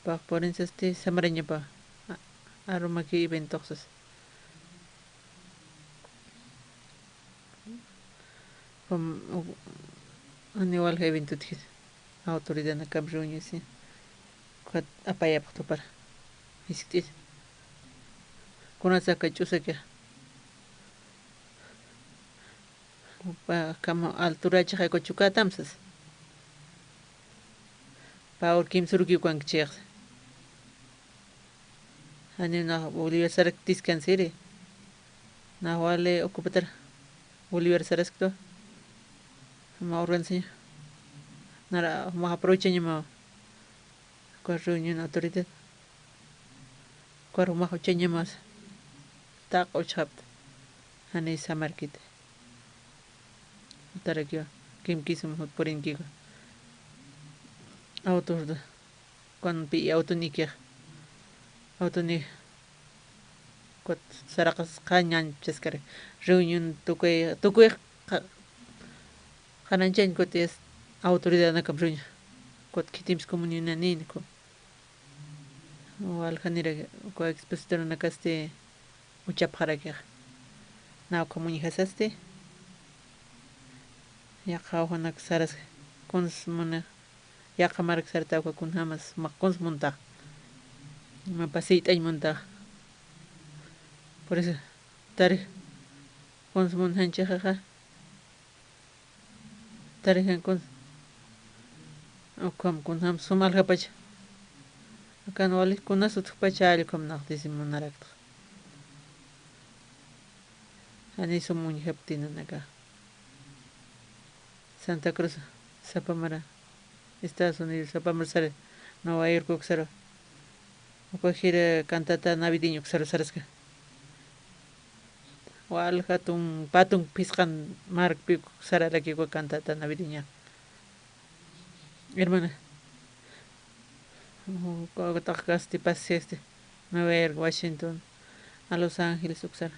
Pax purinisasti, samarañapa. A-, arumaki eventoxsas. Jum, u-, janiw walja eventotki, autoridadnakam reuniosi, ukat apayapxtupar, jiskt'ir. Kunatsa aka ch'usaki. Upa, kama altura chiqaku chukatam sas. Pawr kimsuruki ukanki chiqsa. Janiw nax Bolívar sarak descansiri. Nax wali ocupatar Bolívar sarasktu. Juma organización. Nara juma aprovechañamawa. Uka reunión autoridad. Uka juma uchañamas. Taq uchxapta. Jani samarkiti. Utarakiwa. Kimkisum jut purinkiku. Autos de Cuando pi autonïkix, autonï, kut saraqas qhañañchaskar, reunión tukuy, tukuy qa-, qhananchañ kut es autoridadnakam reunión, kut khitimps comunionanïn ku. Waljanira, ku expositoranakasti, Uchapxarakixa. Naw ukham uñjasasti. Yaqha uxanak saras kuns muni. Yaqha mark sarta uka kunjamas maq kuns muntax. Mapa siyt'añ muntax. Por eso, tarix kuns munjanchixaxa. Tarijan kun, ukham kunjam sumaljapacha. Akan wali kunas utjpacha allkham naqtisi munarakta. Jani sum uñjapktina naka. Santa Cruz, sapamara. Estados Unidos, sapamara sara. Nueva York uksaru. Uka jira cantata navideña uksaru saraska. Walja tun, patun phisqan markpi sararakiwa cantata navideña. Hermana, uka, uka taqkasti pasesti, Nueva York, Washington, a Los Ángeles uksar.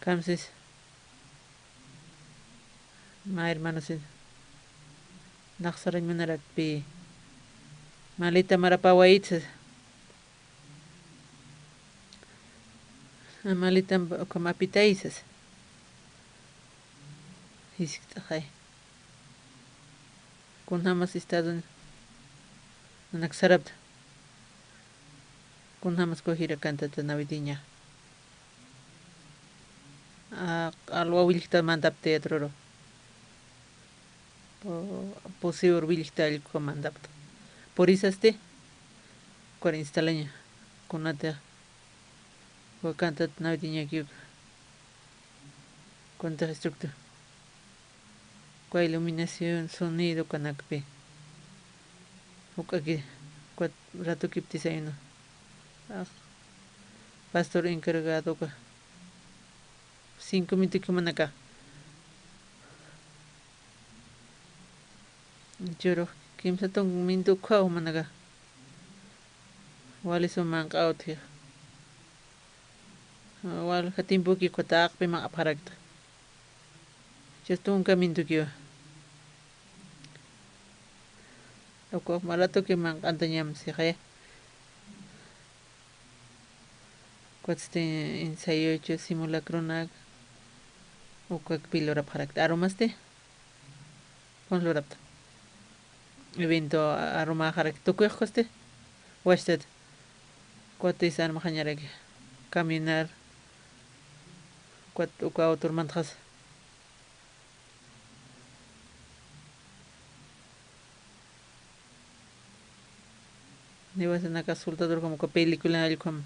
Kamsis, ma hermanosin. Naqsarañ munarakpi. Malita marapawayitsa. Amalitam ukham apitaysas. Jiskt'axay. Kunjamas estado nanak sarapta. Kunjamas kujira cantata navideña. A, alwa willjta mandap teatroro. Pu-, pusiwr willjta allku mandapta. Purisasti. Ukhar instalaña. Kunata. Uka cantata navideñakiw. Kunata estructura. Uka iluminación, sonido, ukanakpi. Ukaki, uka rato kiptisayna. Ah, pastor encargado uka. Cinco minuto jumanaka. Churux kimsa tunk minuto ukhaw jumanaka. Wali sum manq'aw utji. Walja tiempoki uka taqpi manq'apxarakta. Chus tunka mintukiwa. Uka maratoki manq'antañam sixaya. Ukatsti ensayochu simulacronak. Ukakpi lurapxarakta. Arumasti. Kun lurapta. Evento arumaxarak tukuyxkusti. Wachtat. Ukatis armaxañaraki. Caminar. Ukat uka autor mantaxas. Niwasanaka soldadorkama uka película allkama.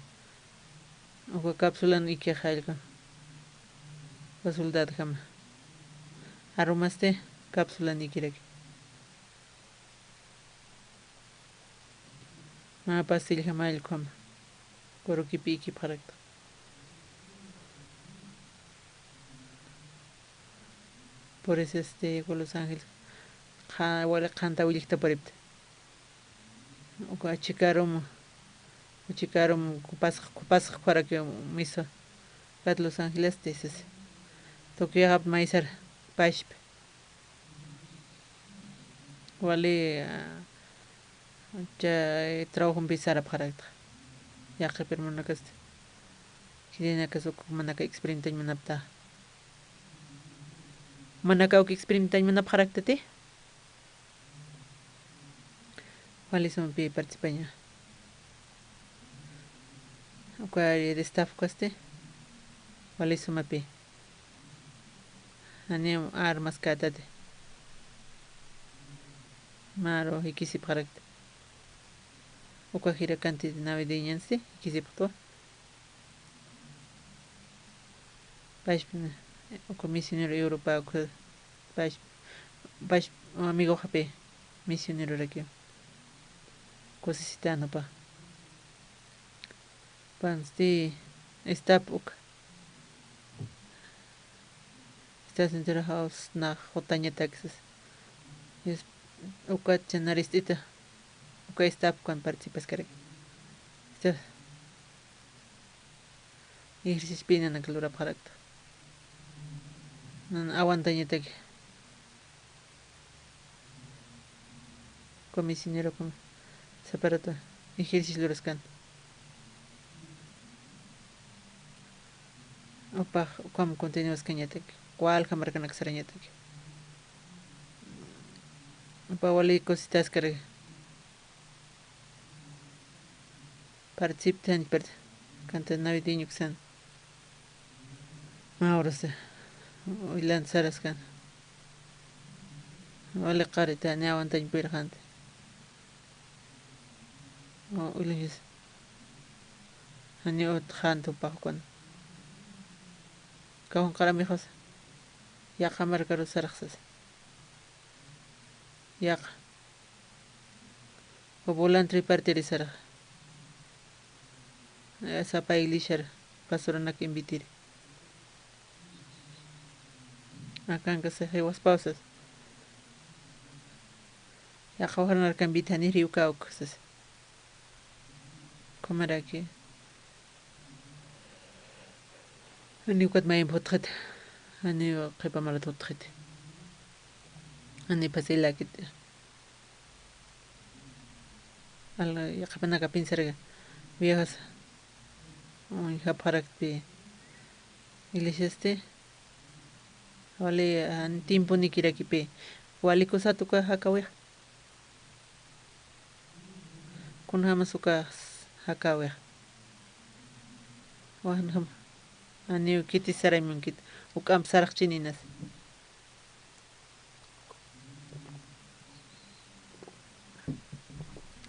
Uka cápsulan ikixa allkama. Uka soldadkama. Arumasti cápsulan ikiraki. Mä pastillkama allkama. Kurukipi ikipxarakta. Por eso, este, uka Los Ángeles, qha-, wali qhanta willjta puripta. Uka achikarum, achikarum kupas, kupas kuparak misa. Kat Los Ángeles, dices. Tokyoxap maysar, pashpi. Wali, ah, chay trabajompi sarapxarakta. Yaqhip hermanakasti. Khitinakasti uk manaka experimentañ munapta. Manaka uk experimentañ munapxaraktati. Wali sumapi participaña. Uka de staff kasti. Wali sumapi. Janiw armaskätati. Maru jikisipxarakta. Uka jirakanti navideñansti jikisipxtwa. Pashpna, uka misionero Europa, uka pash, pash, amigoxapi misionerorakiw. Kusisitänwa. Pansti staff uka. Estados Unidos house nax jutañatak sas. Ukat chanarist'ita. Uka staff ukan participaskarak. Esta ejercicio pinanak lurapxarakta. Nan aguantañatak. Comisionero como separata ejercicio luraskan. Upax, ukham continuaskañatak, walja markanak sarañatak. Upa wali cositaskar participtañ, per-, canta navideño uksan. Mä urasa, uy lanzaraskan. Wali qarita, ni aguantañ puyirxanti. O, uy lanzas. Jani utjxanti upax ukan. Kawjan qaramixas. Yaqha markaru saraxsas. Yaqha. Volante repartiri saraxa. Sapa iglesiar pastoranak invitiri. Akanka sixi waspaw sas. Yaqha ujarnarka invitani riwka uk sas. Kumaraki. Jani ukat mayimp jutxit. Jani qhipa marat jutxit. Jani pasilakit. Al, yaqhipanaka pensarga. Viajas. Uñjapxarakti. Iglesiasti. Wali, ah, tiemponikirakipi. Wali kusat uka jakawix. Kunjamas uka jakawix. Wan jama. Janiw kiti saraymunkit. Uk'amp sarxchininas.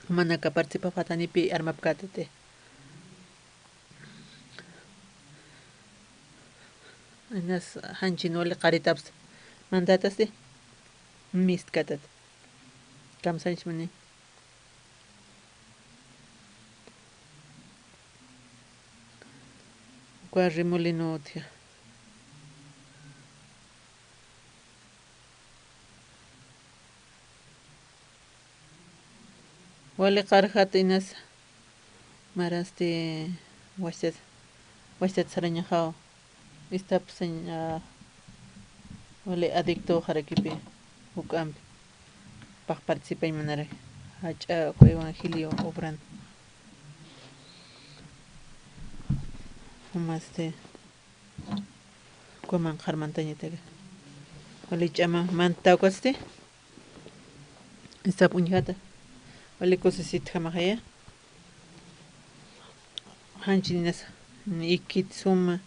Manaka participapxatanipi armapkätati. Inas janchin wali qaritapsa. Mantätasti. Mistkätat. Kamsañchmani. Uka remolino utji. Wali qarjat inasa. Marasti wajchat, wajchat sarañaxaw. Istap sañ, ah, wali adicto jarakipi, juk'ampi. Pax participañ manaraki. Jach'a uka evangelio obran. Jumasti. Uka manqhar mantañataki. Wali ch'ama manta ukasti. Istap uñjata. Wali kusisitjamaxaya. Janchin inas ikit suma.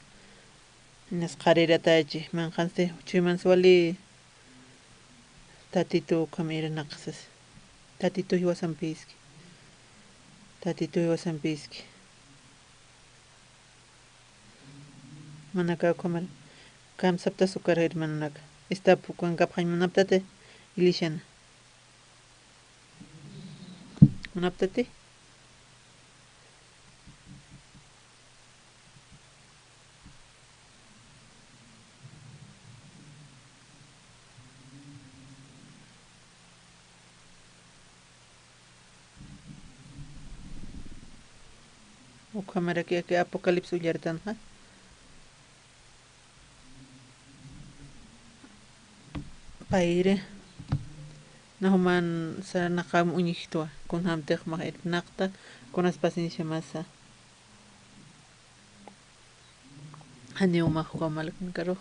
Inas qhariratächi. Manqhansti, chuymans wali Tatitu ukham irnaqsas. Tatitu jiwasampiski. Tatitu jiwasampiski. Manaka ukhamar. Kamsaptas ukar hermanonaka. Istap ukankapxañ munaptati iglesiana. Munaptati. Ukhamaraki aka Apocalipsis ullartanxa. Payri. Na juman sarnaqam uñjtwa. Kunjamtix max irnaqta. Kunas paciencia masa. Janiw max uka malkankarux.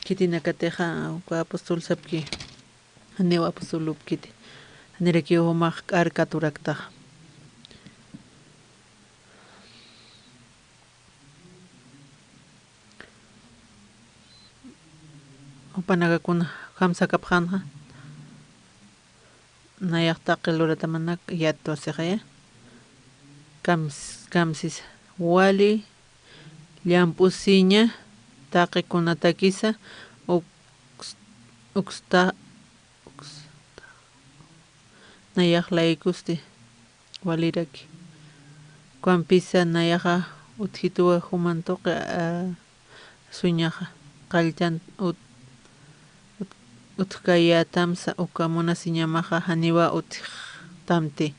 Khitinakatixa uka apóstol sapki. Janiw apóstol upkiti. Janirakiw jumax k'ar katuraktax. Jupanaka kuna kamsakapxanxa. Nayax taqi luratamana yatwasixaya. Kams-, kamsis wali llamp'usiña taqi kunatakisa uks-, uksta-, uksta-, nayax laykusti waliraki. Ukampisa nayaxa utjituwa juman tuqi, a, suñaxa qalltan ut-, ut-, utjkayätamsa uka munasiñamaxa janiwa utjtamti.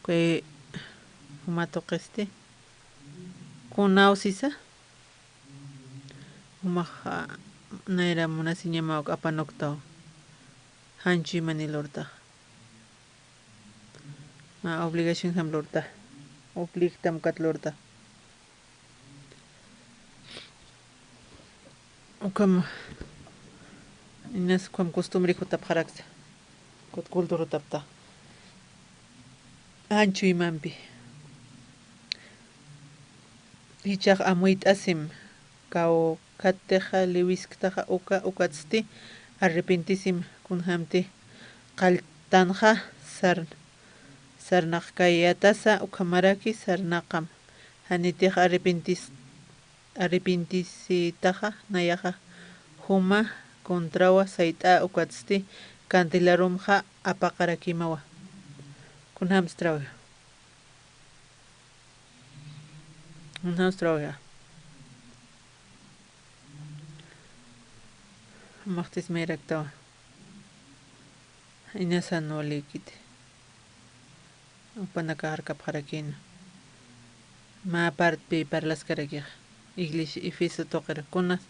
Kay juma tuqisti. Kunaw sisa. Jumax, a, nayra munasiñamaw uka apanuktaw. Jan chuymani lurtax. Ma obligación sam lurta. Obligtam ukat lurta. Ukham, inas ukham costumbre jutapxaraksa. Kut cultura jutapta. Jan chuymampi. Jichhax amuyt'asim. Kaw Katixa liwisktaxa uka, ukatsti arrepentisim kunjamti qalltanxa sar-, sarnaqkayätasa ukhamaraki sarnaqam. Janitix arrepentis-, arrepentisitaxa nayaxa juma contrawa sayt'a ukatsti candelarumxa apaqarakimawa. Kunjamstrawja. Kunjamstrawja. Maqtis mayraktawa. Inasan walikiti. Upanaka jarkapxarakina. Mä partpi parlaskarakix. Iglesia Efeso tuqir. Kunas,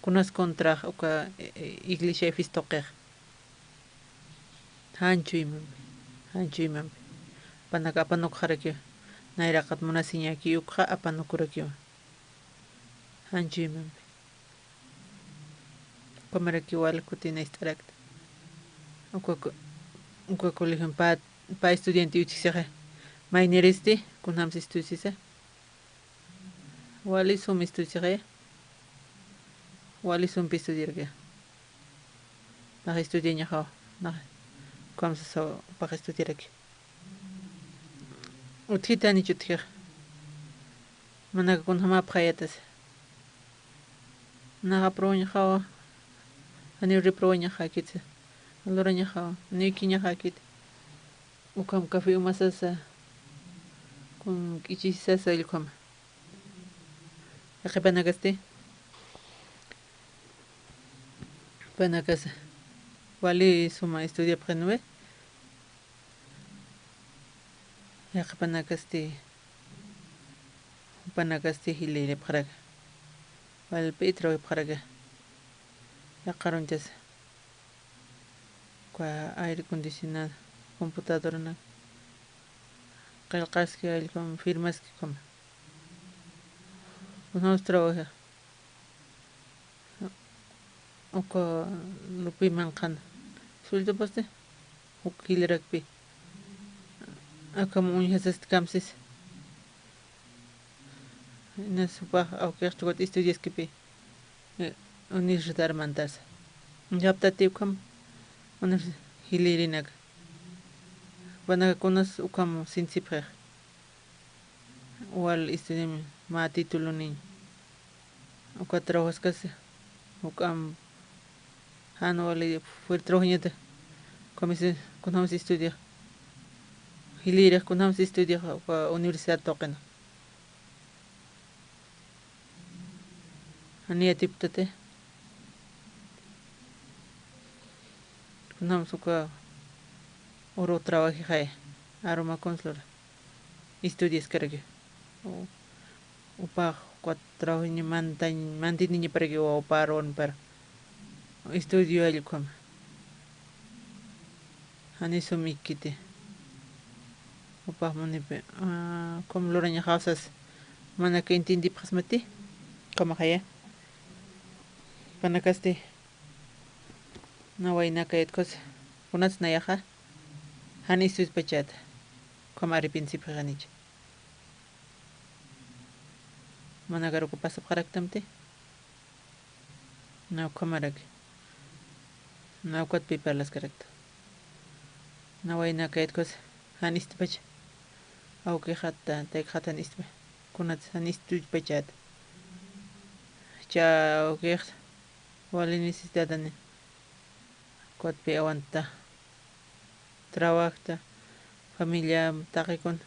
kunas contrax uka, e, e, iglesia Efeso tuqix. Jan chuymampi, jan chuymampi. Apanaka apanukxarakiwa. Nayraqat munasiñäki ukxa apanukurakiwa. Jan chuymampi. Ukhamaraki wal kutin ist'arakta. Uka co-, uka colegion pä, pä estudiante utjisixa. Mayniristi, kunjams estudiasisa. Wali sum estudiasixa. Wali sumpi estudiaraki. Nax estudiañaxaw, nax ukham sasa jupax estudiaraki. Utjita, janich utjix. Manaka kunjamapxayätasa. Nax aprobañaxawa, janiw reprobañaxäkitsa. Lurañaxawa, janiw ikiñaxäkit. Ukham café umasasa, kun k'ichis sasa ukhama. Yaqhipanakasti, jupanakasa wali suma estudiapxinwi. Yaqhipanakasti, jupanakasti jilïripxaraki. Wal p'itrawipxaraki. Yaqha arunchasa. Uka aire acondicionado, computadoranak. Qillqaski, allpam firmaski ukhama. Kunjams trabaja. Uka lupi manqhana. Sueldopaste, uk jilarakpi. Akham uñjasasti kamsis. Inas jupax awkix ukat estudiaskipi. Eh, universidad mantasa. Uñjaptati ukham, universi-, jilïrinak. Jupanaka kunas ukham sinsipxix. Wal estudiam mä tituloniñ. Uka trabajaskas, juk'am jan wali fuera trabajañata. Kunjams, kunjams estudia. Jilïrix kunjams estudia, uka universidad tuqina. Jani yatipktati. Kunjams uka uru trabajixay, aruma kuns lura. Estudiaskaraki. U-, upax uka trabajoña mantañ-, mantiniñaparaki wawpar, wanpar. Estudio allkuma. Jani sum ikkiti. Upax munipi, ah, ukham lurañaxaw sas. Manaka entiendipxasmati. Ukhamaxaya. Jupanakasti. Na waynakayät ukhas. Kunats nayaxa. Jan estudiaspachäta. Ukham arrepentipxi, janich. Manakar uka pasapxaraktamti. Na ukhamaraki. Na ukatpï parlaskarakta. Na waynakayät ukhas jan istpacha. Awkixat, taykixat jan istpa. Kunats jan istpachäta. Cha awkix wali necesidadani. Ukatpï awanta. Trabajta, familia, taqikun.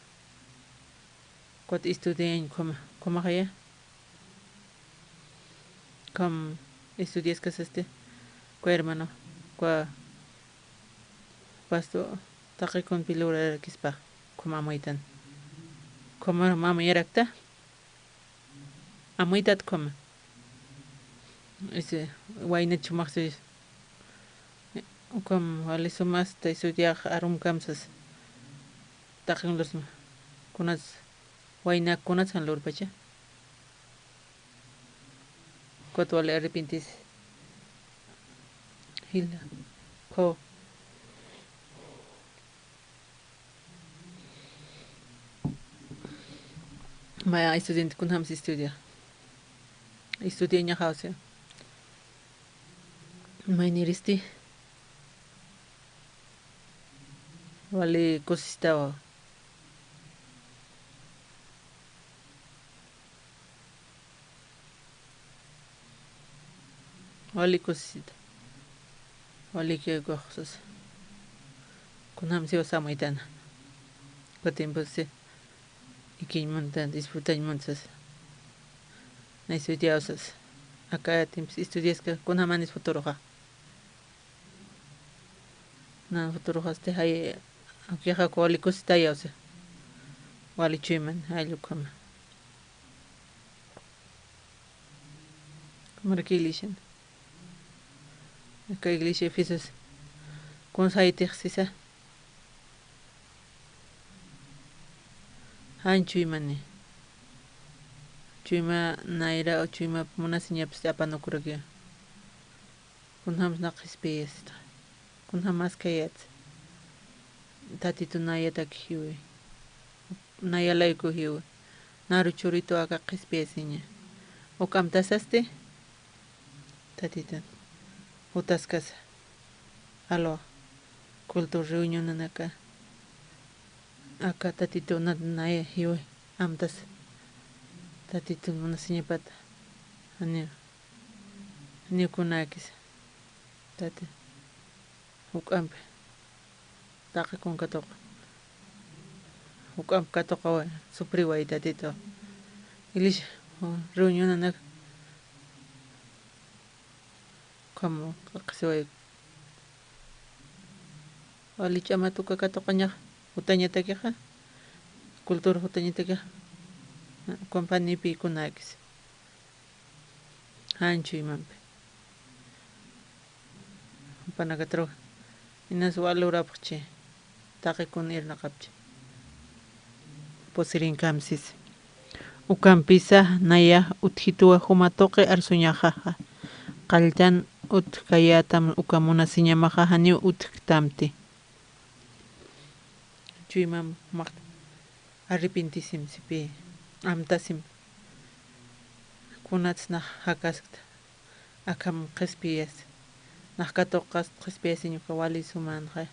Ukat estudiañ ukhama, ukhamaxaya. Ukham estudiaskasasti, uka hermano, uka pastor, taqikunpi lurarakispa, ukham amuytan. Ukham amuyrakta, amuytat ukhama. Ese, wayna chumaxsi. Ukham wali sumasta estudiax arum kamsas. Taqin lursma. Kunats, wayna kunats jan lurpacha. Ukat wali arrepentis. Jila. Ko. Maya estudiante kunjams estudia. Estudiañaxawsi. Mayniristi. Wali kusistawa. Wali kusisita. Wali kikuxsas. Kunjamsiwa samaytana. Uka tiemposi ikiñ muntan, disfrutañ muntsas. Na estudiawsas. Aka tiempos estudiaska, kunjamanis futuroxa. Nan futuroxasti jay, awkixa uka wali kusitayawsa. Wali chuyman, jay ukhama. Ukhamarak iglesian. Aka iglesia Efesos. Kuns jaytix sisa. Jan chuymani. Chuyma nayra, chuyma munasiñapis apanukurakiwa. Kunjams na qhispiyasita. Kunjamas kayat. Tatitu nayatak jiwi. Nayalayku jiwi. Naru churitu aka qhispiyasiña. Uk amtasasti. Tatitun. Jutaskasa. Alwa. Culto reunionanaka. Aka tatitu nat naya jiwi. Amtas. Tatitu munasiñapata. Janiw. Janiw kunakisa. Tati. Juk'ampi. Taqi kun katuqa. Juk'ampi katuqawa, supriway tatitu. Iglesia, reunionanak. Ukham qhisiway. Wali ch'amatuka katuqañax, jutañatakixa. Cultura jutañatakixa. Ukham panipi kunakisa. Jan chuymampi. Jupanakatru. Inas wal lurapxchi. Taqi kun irnaqapchi. Pusirinkamsis. Ukampisa naya utjituwa juma tuqi arsuñaxaxa. Qalltan utjkayätam uka munasiñamaxa janiw utjktamti. Chuymam maqta arrepentisim sipi, amtasim. Kunats nax jakaskta, akham qhispiyas, nax katuqas qhispiyasiñ uka wali sumanxa,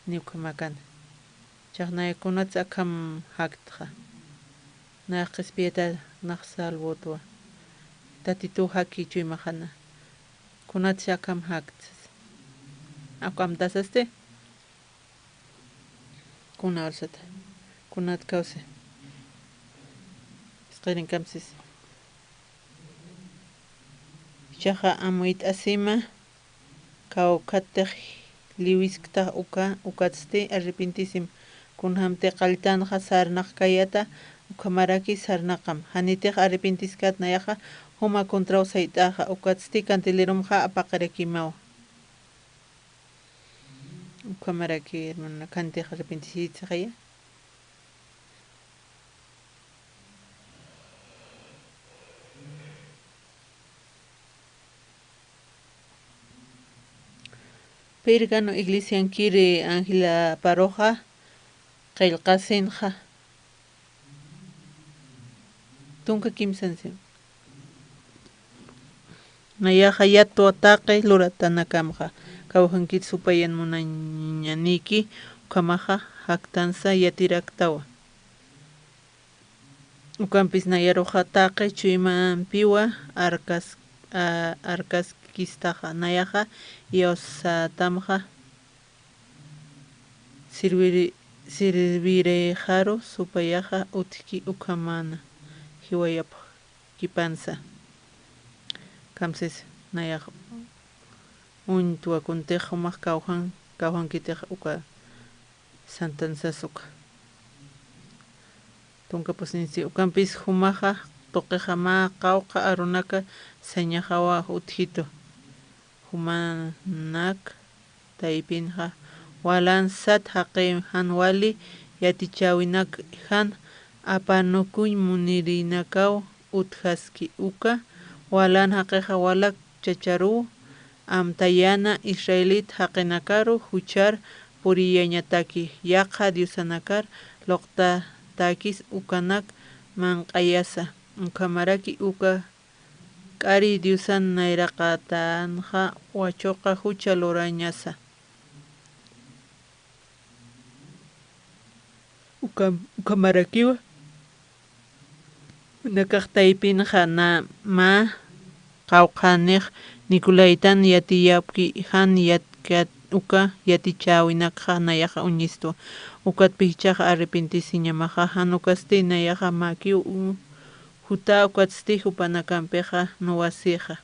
ni ukhamakan. Chax nay kunats akham jaktxa. Nax qhispiyata nax salvotwa. Tatitu jaki chuymaxana. Kunats akham jaktsas. Akham amtasasti. Kuna ursata. Kunat kawsi. Isqirinkamsis. Ichaxa amuyt'asima, kawkhatix lliwiskta uka, ukatsti arrepentisim. Kunjamti qalltanxa sarnaqkayata, ukhamaraki sarnaqam. Janitix arrepentiskat nayaxa, juma contraw sayt'axa, ukatsti candeleromxa apaqirakimawa. Ukhamaraki, hermana, kantix arrepentisïtsaxaya. Pérgamo iglesiankiri Ángela Paroxa, qillqasinxa. Tunka kimsansi. Nayaxa yatwa taqi luratanakamxa, kawjankit supayan munañaniki, ukhamaxa jaktansa yatiraktawa. Ukampis nayaruxa taqi chuymampiwa arkas-, a-, arkaskistaxa, nayaxa iyawsatamxa. Sirviri-, sirvirixaru supayaxa utjki ukhamana jiwayapxkipansa. Kamsis nayax uñtwa kuntix jumax kawjan, kawjankitix uka santansas uka. Tunka pusinsi ukampis jumaxa tuqixa mä qawqha arunaka sañaxawa utjitu. Jumanak taypinxa walan sat jaqi jan wali yatichäwinak jan apanukuñ munirinakaw utjaski uka walan jaqixa walak chacharuw amtayäna israelit jaqinakaru juchar puriyañataki yaqha diosanakar luqtatäkis ukanak manq'ayasa ukhamaraki uka k'ari diosan nayraqatanxa wachuqa jucha lurañasa. Ukham-, ukhamarakiwa. Nakax taypinxa na mä qawqhanix Nicolaytan yatiyapki jan yatkat uka yatichäwinakxa nayaxa uñistwa. Ukatpï jichhaxa arrepentisiñamaxa jan ukasti nayaxa mäkiw u-, jutä ukatsti jupanakampixa nuwasixa.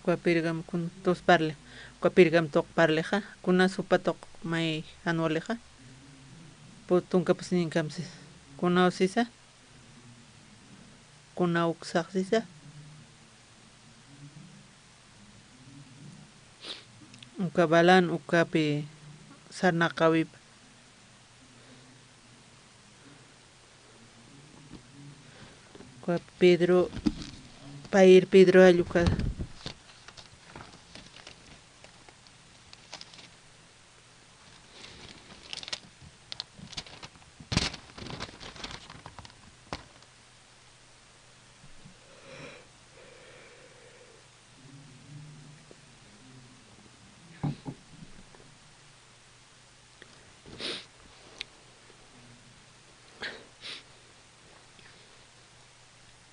Uka Pérgamo kun tus parle, uka Pérgamo tuq parlexa, kuna supa tuq may jan walixa, pu-, tunka pusinkamsis, kunaw sisa, kunaw uksax sisa, uka Balaam ukapi sarnaqäwipa. Uka Pedro Pair Pedro Alluca.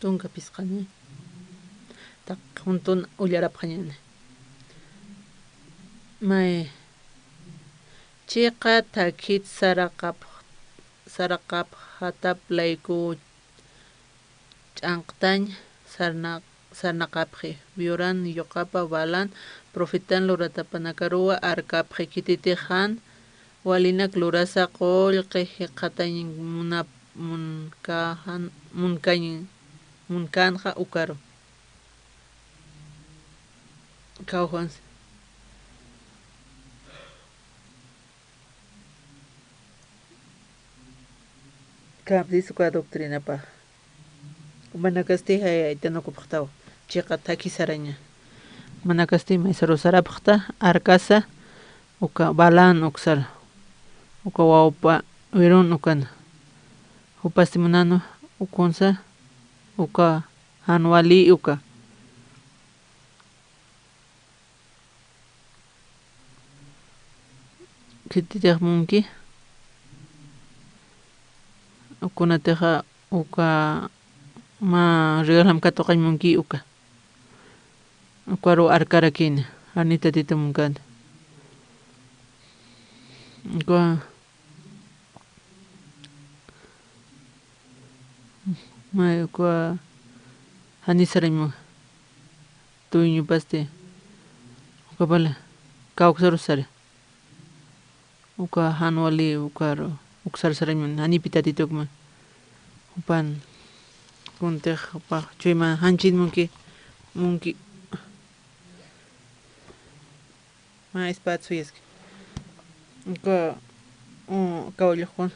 Tunka phisqani. Taq juntun ullarapxañani. May. Chiqa thakhit saraqapx-, saraqapxatap layku ch'anqtañ sarna-, sarnaqapxi. Bioran, yuqapa, Balan, profetan luratapanakaruwa arkapxi. Khititix jan walinak lurasa qullqi jikxatañ munap-, munkajan-, munkañ-, munkänxa ukaru. Kawjansi. Kamsis uka doctrinapax. Manakasti jayaytan ukupxtaw. Chiqa thakhi saraña. Manakasti maysaru sarapxta, arkasa, uka Balan uksar. Uka wawpa wirun ukan. Jupasti munanu ukunsa, uka jan wali uka. Khititix munki. Kunatixa uka mä regalam katuqañ munki uka. Ukaru arkarakïna, jani Tatitu munkänti. Uka May uka jani sarañ munki. Tuwiñupasti. Uka pala. Kawksaru sari. Uka jan wali ukaru. Uksar sarañ munki. Janipi Tatitu ukma. Jupan. Kuntix jupax chuyma janchin munki. Munki. Mä espada suyaski. Uka, u, kawlluqkun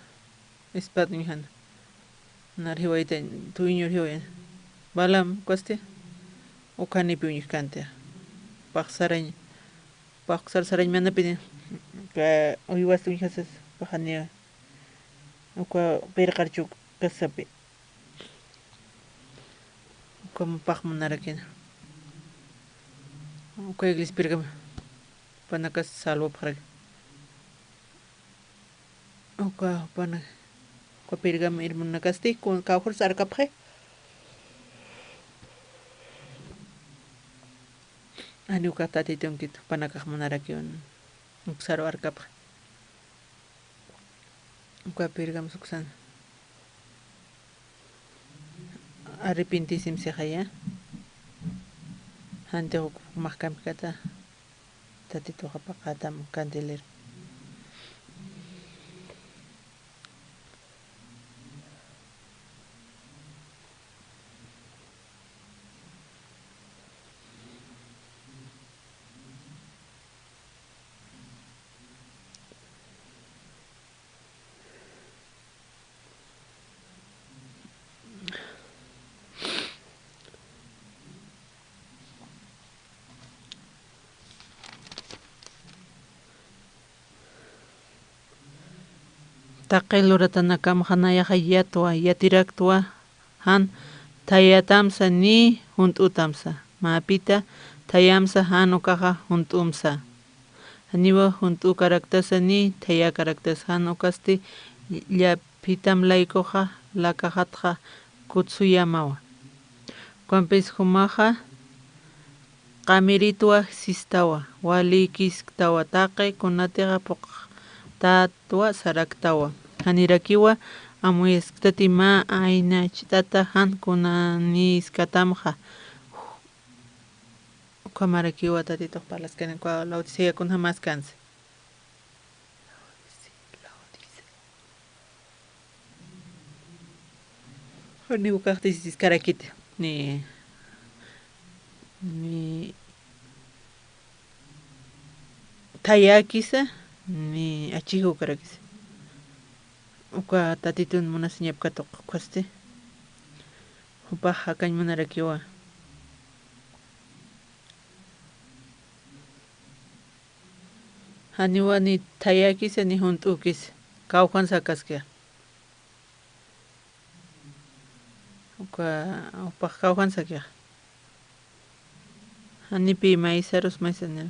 espada uñjana. Nar jiwayta, tuwiñur jiwayana. Balam, ukasti, uka janipi uñjkänti. Pax sarañ, pax uksar sarañ manapini. Uka uywasti uñjasas, pax janiwa. Uka pirqar chuk kasapi. Uka jupax munarakina. Uka iglesia pirgam. Panakas salvapxaraki. Uka pana, uka pirgam hermanakasti, kun kawkhurs arkapxi. Ani uka Tatitunkit panakax munarakiwan. Uksaru arkapxi. Uka pirgam suksan. Arrepentisim sixaya. Jantix uk maxkamkata. Tatituxa paqatam candelero. Taqi luratanakam janayaxa yatwa, yatiraktwa, jan thayatamsa ni junt'utamsa. Mapita thayamsa jan ukaxa junt'umsa. Janiwa junt'ukaraktasa ni thayakaraktasa, jan ukasti llaphitam laykuxa lakaxatxa kutsuyamawa. Ukampis jumaxa qamiritwa sistawa, walikisktawa, taqi kunatixa puqtatwa saraktawa. Janirakiwa amuyasktati mä aynacht'ata jan kunaniskatamxa. Ukhamarakiwa Tatitux parlaskani, uka Laodicea kunjamaskansi. Ni ukaxtisiskarakiti, ni, ni thayakisa, ni achijukarakisa. Uka Tatitun munasiñapkatuq ukhasti. Jupax jakañ munarakiwa. Janiwa ni thayäkisa ni junt'ükisa, kawkhansa akaskixa. Uka, jupax kawkhansa akixa. Janipï maysarus maysanir.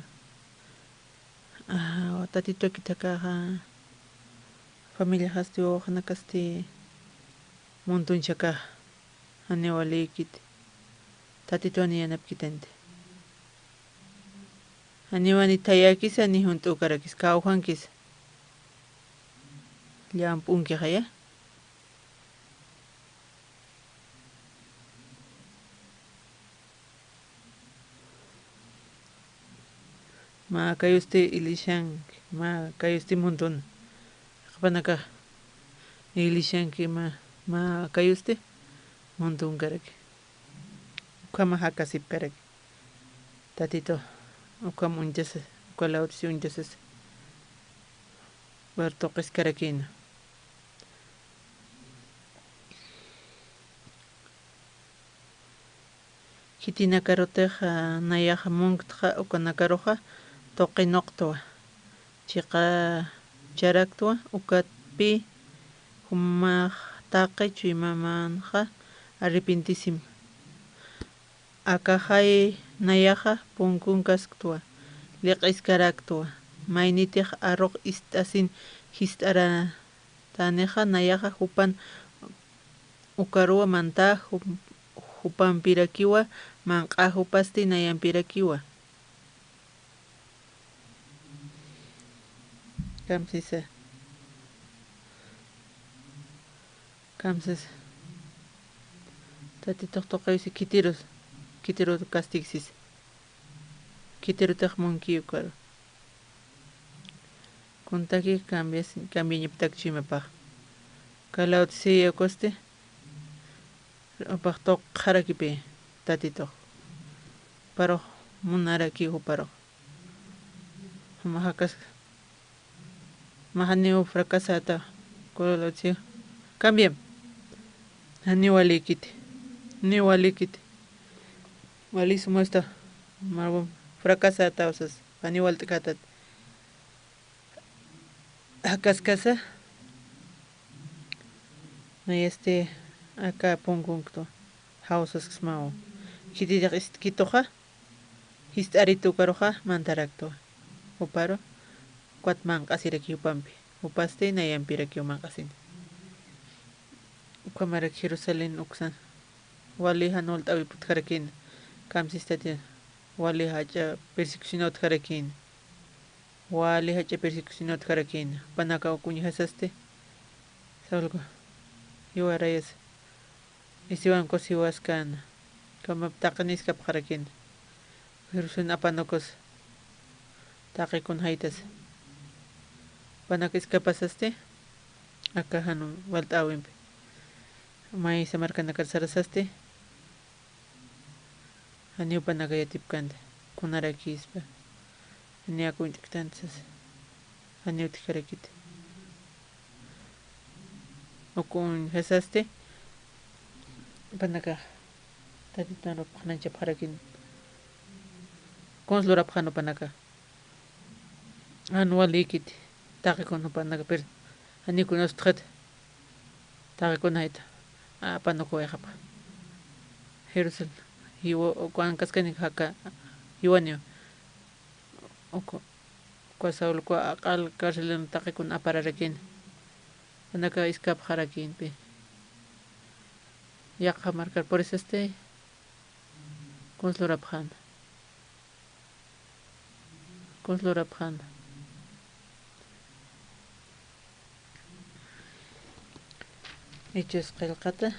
Ah, Tatituw akit akaxa, familiaxasti, wawaqanakasti, muntunchakaxa. Janiw walïkiti. Tatituw ni yanapkitanti. Janiwa ni thayäkisa ni junt'ükarakisa, kawkhankisa. Llamp'unkixaya. Mä kayusti ilishanki, mä kayusti muntun. Qhipanakax ilishanki mä, mä kayusti muntunkaraki. Ukhama jakasipkaraki. Tatituw, ukham uñchasa, uka lawt'si uñchasasa. Bar tuqiskarakïna. Khitinakarutix, ah, nayaxa munktxa, ukanakaruxa tuqinuqtwa, chiqacharaktwa, ukatpï jumax taqi chuymamanxa arrepentisim. Akaxay nayaxa punkunkasktuwa, liq'iskaraktwa, maynitix arruq ist'asin jist'aratänixa nayaxa jupan ukaruwa mantá, jup-, jupampirakiwa manq'a, jupasti nayampirakiwa. Kamsisa. Kamsisa. Tatitux tuqiwsi khitirus, khitiru kastigsis. Khitirutix munki ukaru. Kuntaki cambias, cambiañaptak chuymapax. Kalawt'si yakusti. Jupax tuqxarakipï, Tatitux. Juparux munarakiw juparux. Juma jakaska. Mä janiw fracasata, color, cambiam. Janiw walïkiti. Janiw walïkiti. Wali sumasta. Mä fracasata, usas. Janiw walt'katati. Jakaskasa. Nayasti aka punkunktwa. Jawsaskasmaw. Khititix istkituxa. Jist'arit ukaruxa mantaraktwa. Juparu, ukat manq'asiraki jupampi. Jupasti nayampirakiw manq'asini. Ukhamarak Jerusalén uksan. Wali jan walt'äwip utjarakïna. Kamsistati wali jach'a persecución utjarakïna. Wali jach'a persecución utjarakïna. Jupanakaw uk uñjasasti. Saulku. Jiwarayas. Isiwankus jiwaskäna. Kamap taqin iskapxarakïna. Jerusalén apanukus taqi kunjaytas. Jupanak iskapasasti. Aka jan walt'äwimpi. Maysa markanakar sarasasti. Janiw jupanaka yatipkänti. Kunarakispa. Janiw aka uñt'ktanti sasa. Janiw utjkarakiti. Uk uñjasasti. Jupanaka. Tatitun lurapxanchapxarakin. Kuns lurapxän jupanaka. Jan walïkiti. Taqi kun jupanaka, pero janiw kunas utjat. Taqi kunjayta. Apanukuwayxapxa. Jerusalén. Jiwa, uka ankaskanik jaka. Jiwaniw. Uku, uka Saulku aqal carcelin taqi kun apararakïna. Jupanaka iskapxarakïnpï. Yaqha markar purisasti. Kuns lurapxän. Kuns lurapxän. Hechos qillqata.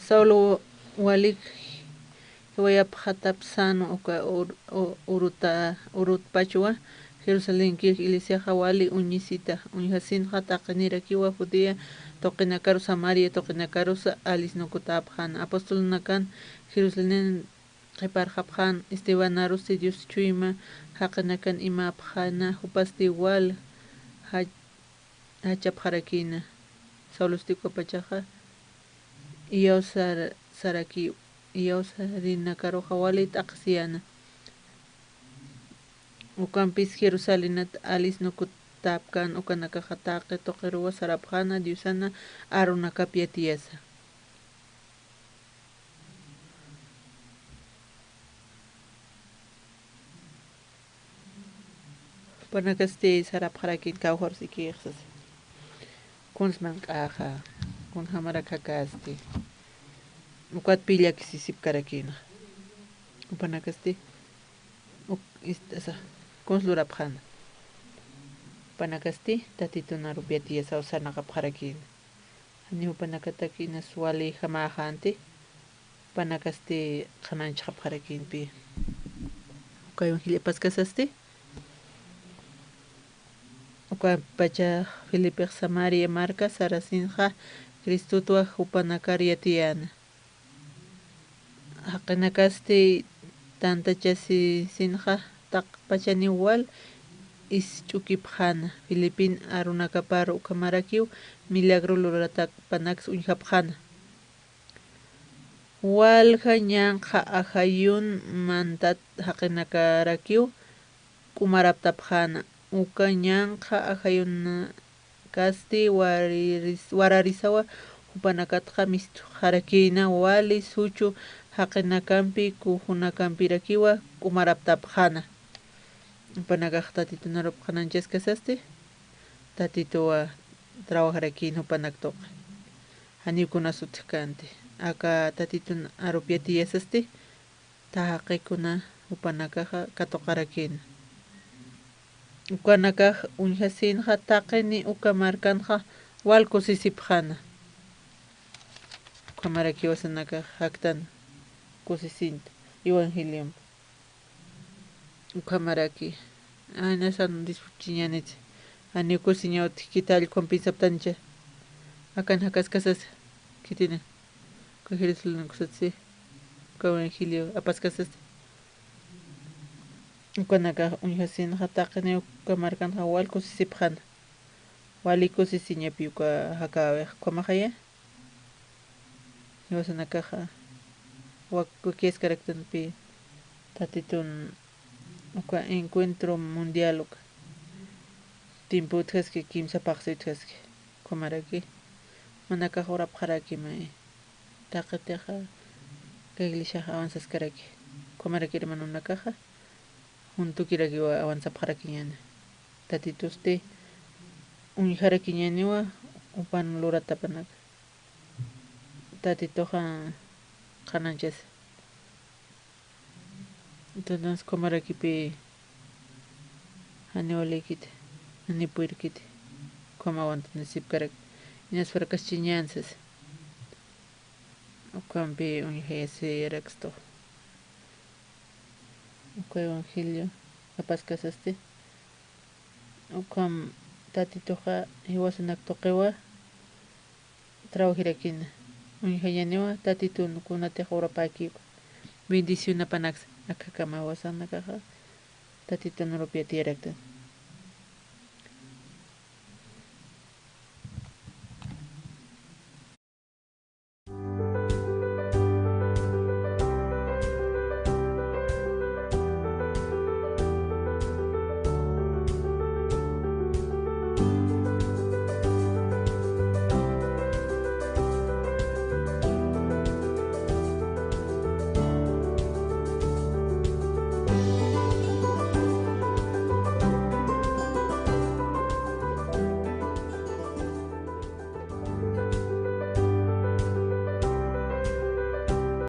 Saulo walik Jiwayapxatapxsänwa uka ur-, u-, uruta-, urutpachwa, Jerusalén kirk iglesiaxa wali uñisita, uñjasinxa taqinirakiwa Judea tuqinakaru Samaria tuqinakarusa alisnukutäpxäna. Apostolnakan Jerusalén qhiparxapxän, Estebanarus Dios chuyma jaqinakan imäpxäna, jupasti wal ja-, jachapxarakïna. Saulosti ukapachaxa iyawsar-, saraki-, iyawsarinakaruxa wali t'aqhisiyäna. Ukampis Jerusalenat alisnukutäpkän, ukanakaxa taqi tuqiruwa sarapxäna, Diosana arunakap yatiyasa. Jupanakasti sarapxarakïn kawkharus ikïxsas. Kuns manq'axa, kunjamarak jakästi. Ukat pï llakisisipkarakïnxa. Jupanakasti, uk-, ist'asa, kuns lurapxäna. Jupanakasti, Tatitun arup yatiyasaw sarnaqapxarakïna. Janiw jupanakatak inas wali jamäxänti, jupanakasti qhanañchxapxarakïnpï. Uka evangelio apaskasasti, ukapachax Felipex Samaria marka sarasinxa Cristotwa jupanakar yatiyäna. Jaqinakasti tantachasisinxa taqpachaniw wal isch'ukipxäna, Felipin arunakapar ukhamarakiw milagro luratapanaks uñjapxäna. Walja ñanqha ajayun mantat jaqinakarakiw k'umaraptapxäna, uka ñanqha ajayun kasti wariris-, wararisawa jupanakatxa mistxarakïna, wali suchu jaqinakampi, kujunakampirakiwa k'umaraptapxäna. Jupanakax Tatitunarup qhanañchaskasasti, Tatituwa trabajarakïna jupanak tuqi. Janiw kunas utjkänti. Aka Tatitun arup yatiyasasti, taqi kuna jupanakaxa katuqarakïna. Ukanakax uñjasinxa taqini uka markanxa wal kusisipxäna. Ukhamaraki jiwasanakax jaktan kusisinta evangeliompi. Ukhamaraki, ay, nasan disfrutchiñäniti. Janiw kusiñäwti, ¿qué tal? ¿Cuán piensaptancha? Akan jakaskasas, ¿qué tiene? Uka Jerusalén kusatsi, uka evangelio apaskasas. Ukanakax uñjasinxa taqini uka markanxa wal kusisipxäna. Wali kusisiñapi uka jakäwix, ¿ukhamaxaya? Jiwasanakaxa wak-, wakiyaskaraktanpï Tatitun uka encuentro mundial uka tiempo utjaski, kimsa paqsi utjaski, ukhamaraki jumanakax urapxaraki may taqitixa uka iglesiax avanzaskaraki, ukhamaraki hermanonakaxa juntukirakiwa avanzapxarakiñäni. Tatitusti uñjarakiñäniwa jupan luratapanaka. Tatituxa qhanañchasa. Entonces, ukhamarakipï janiw walïkiti, janiw purirkiti, ukham aguantanisipkaraki, inas fracaschiñän sasa. Ukhampï uñjayasirakstu. Uka evangelio apaskasasti. Ukham Tatituxa jiwasanak tuqiwa trabajirakina. Uñjañäniwa Tatitun kunatix urapäki uka. Bendicionapanaksa, akhakama jiwasanakaxa Tatitun arup yatiyaraktan.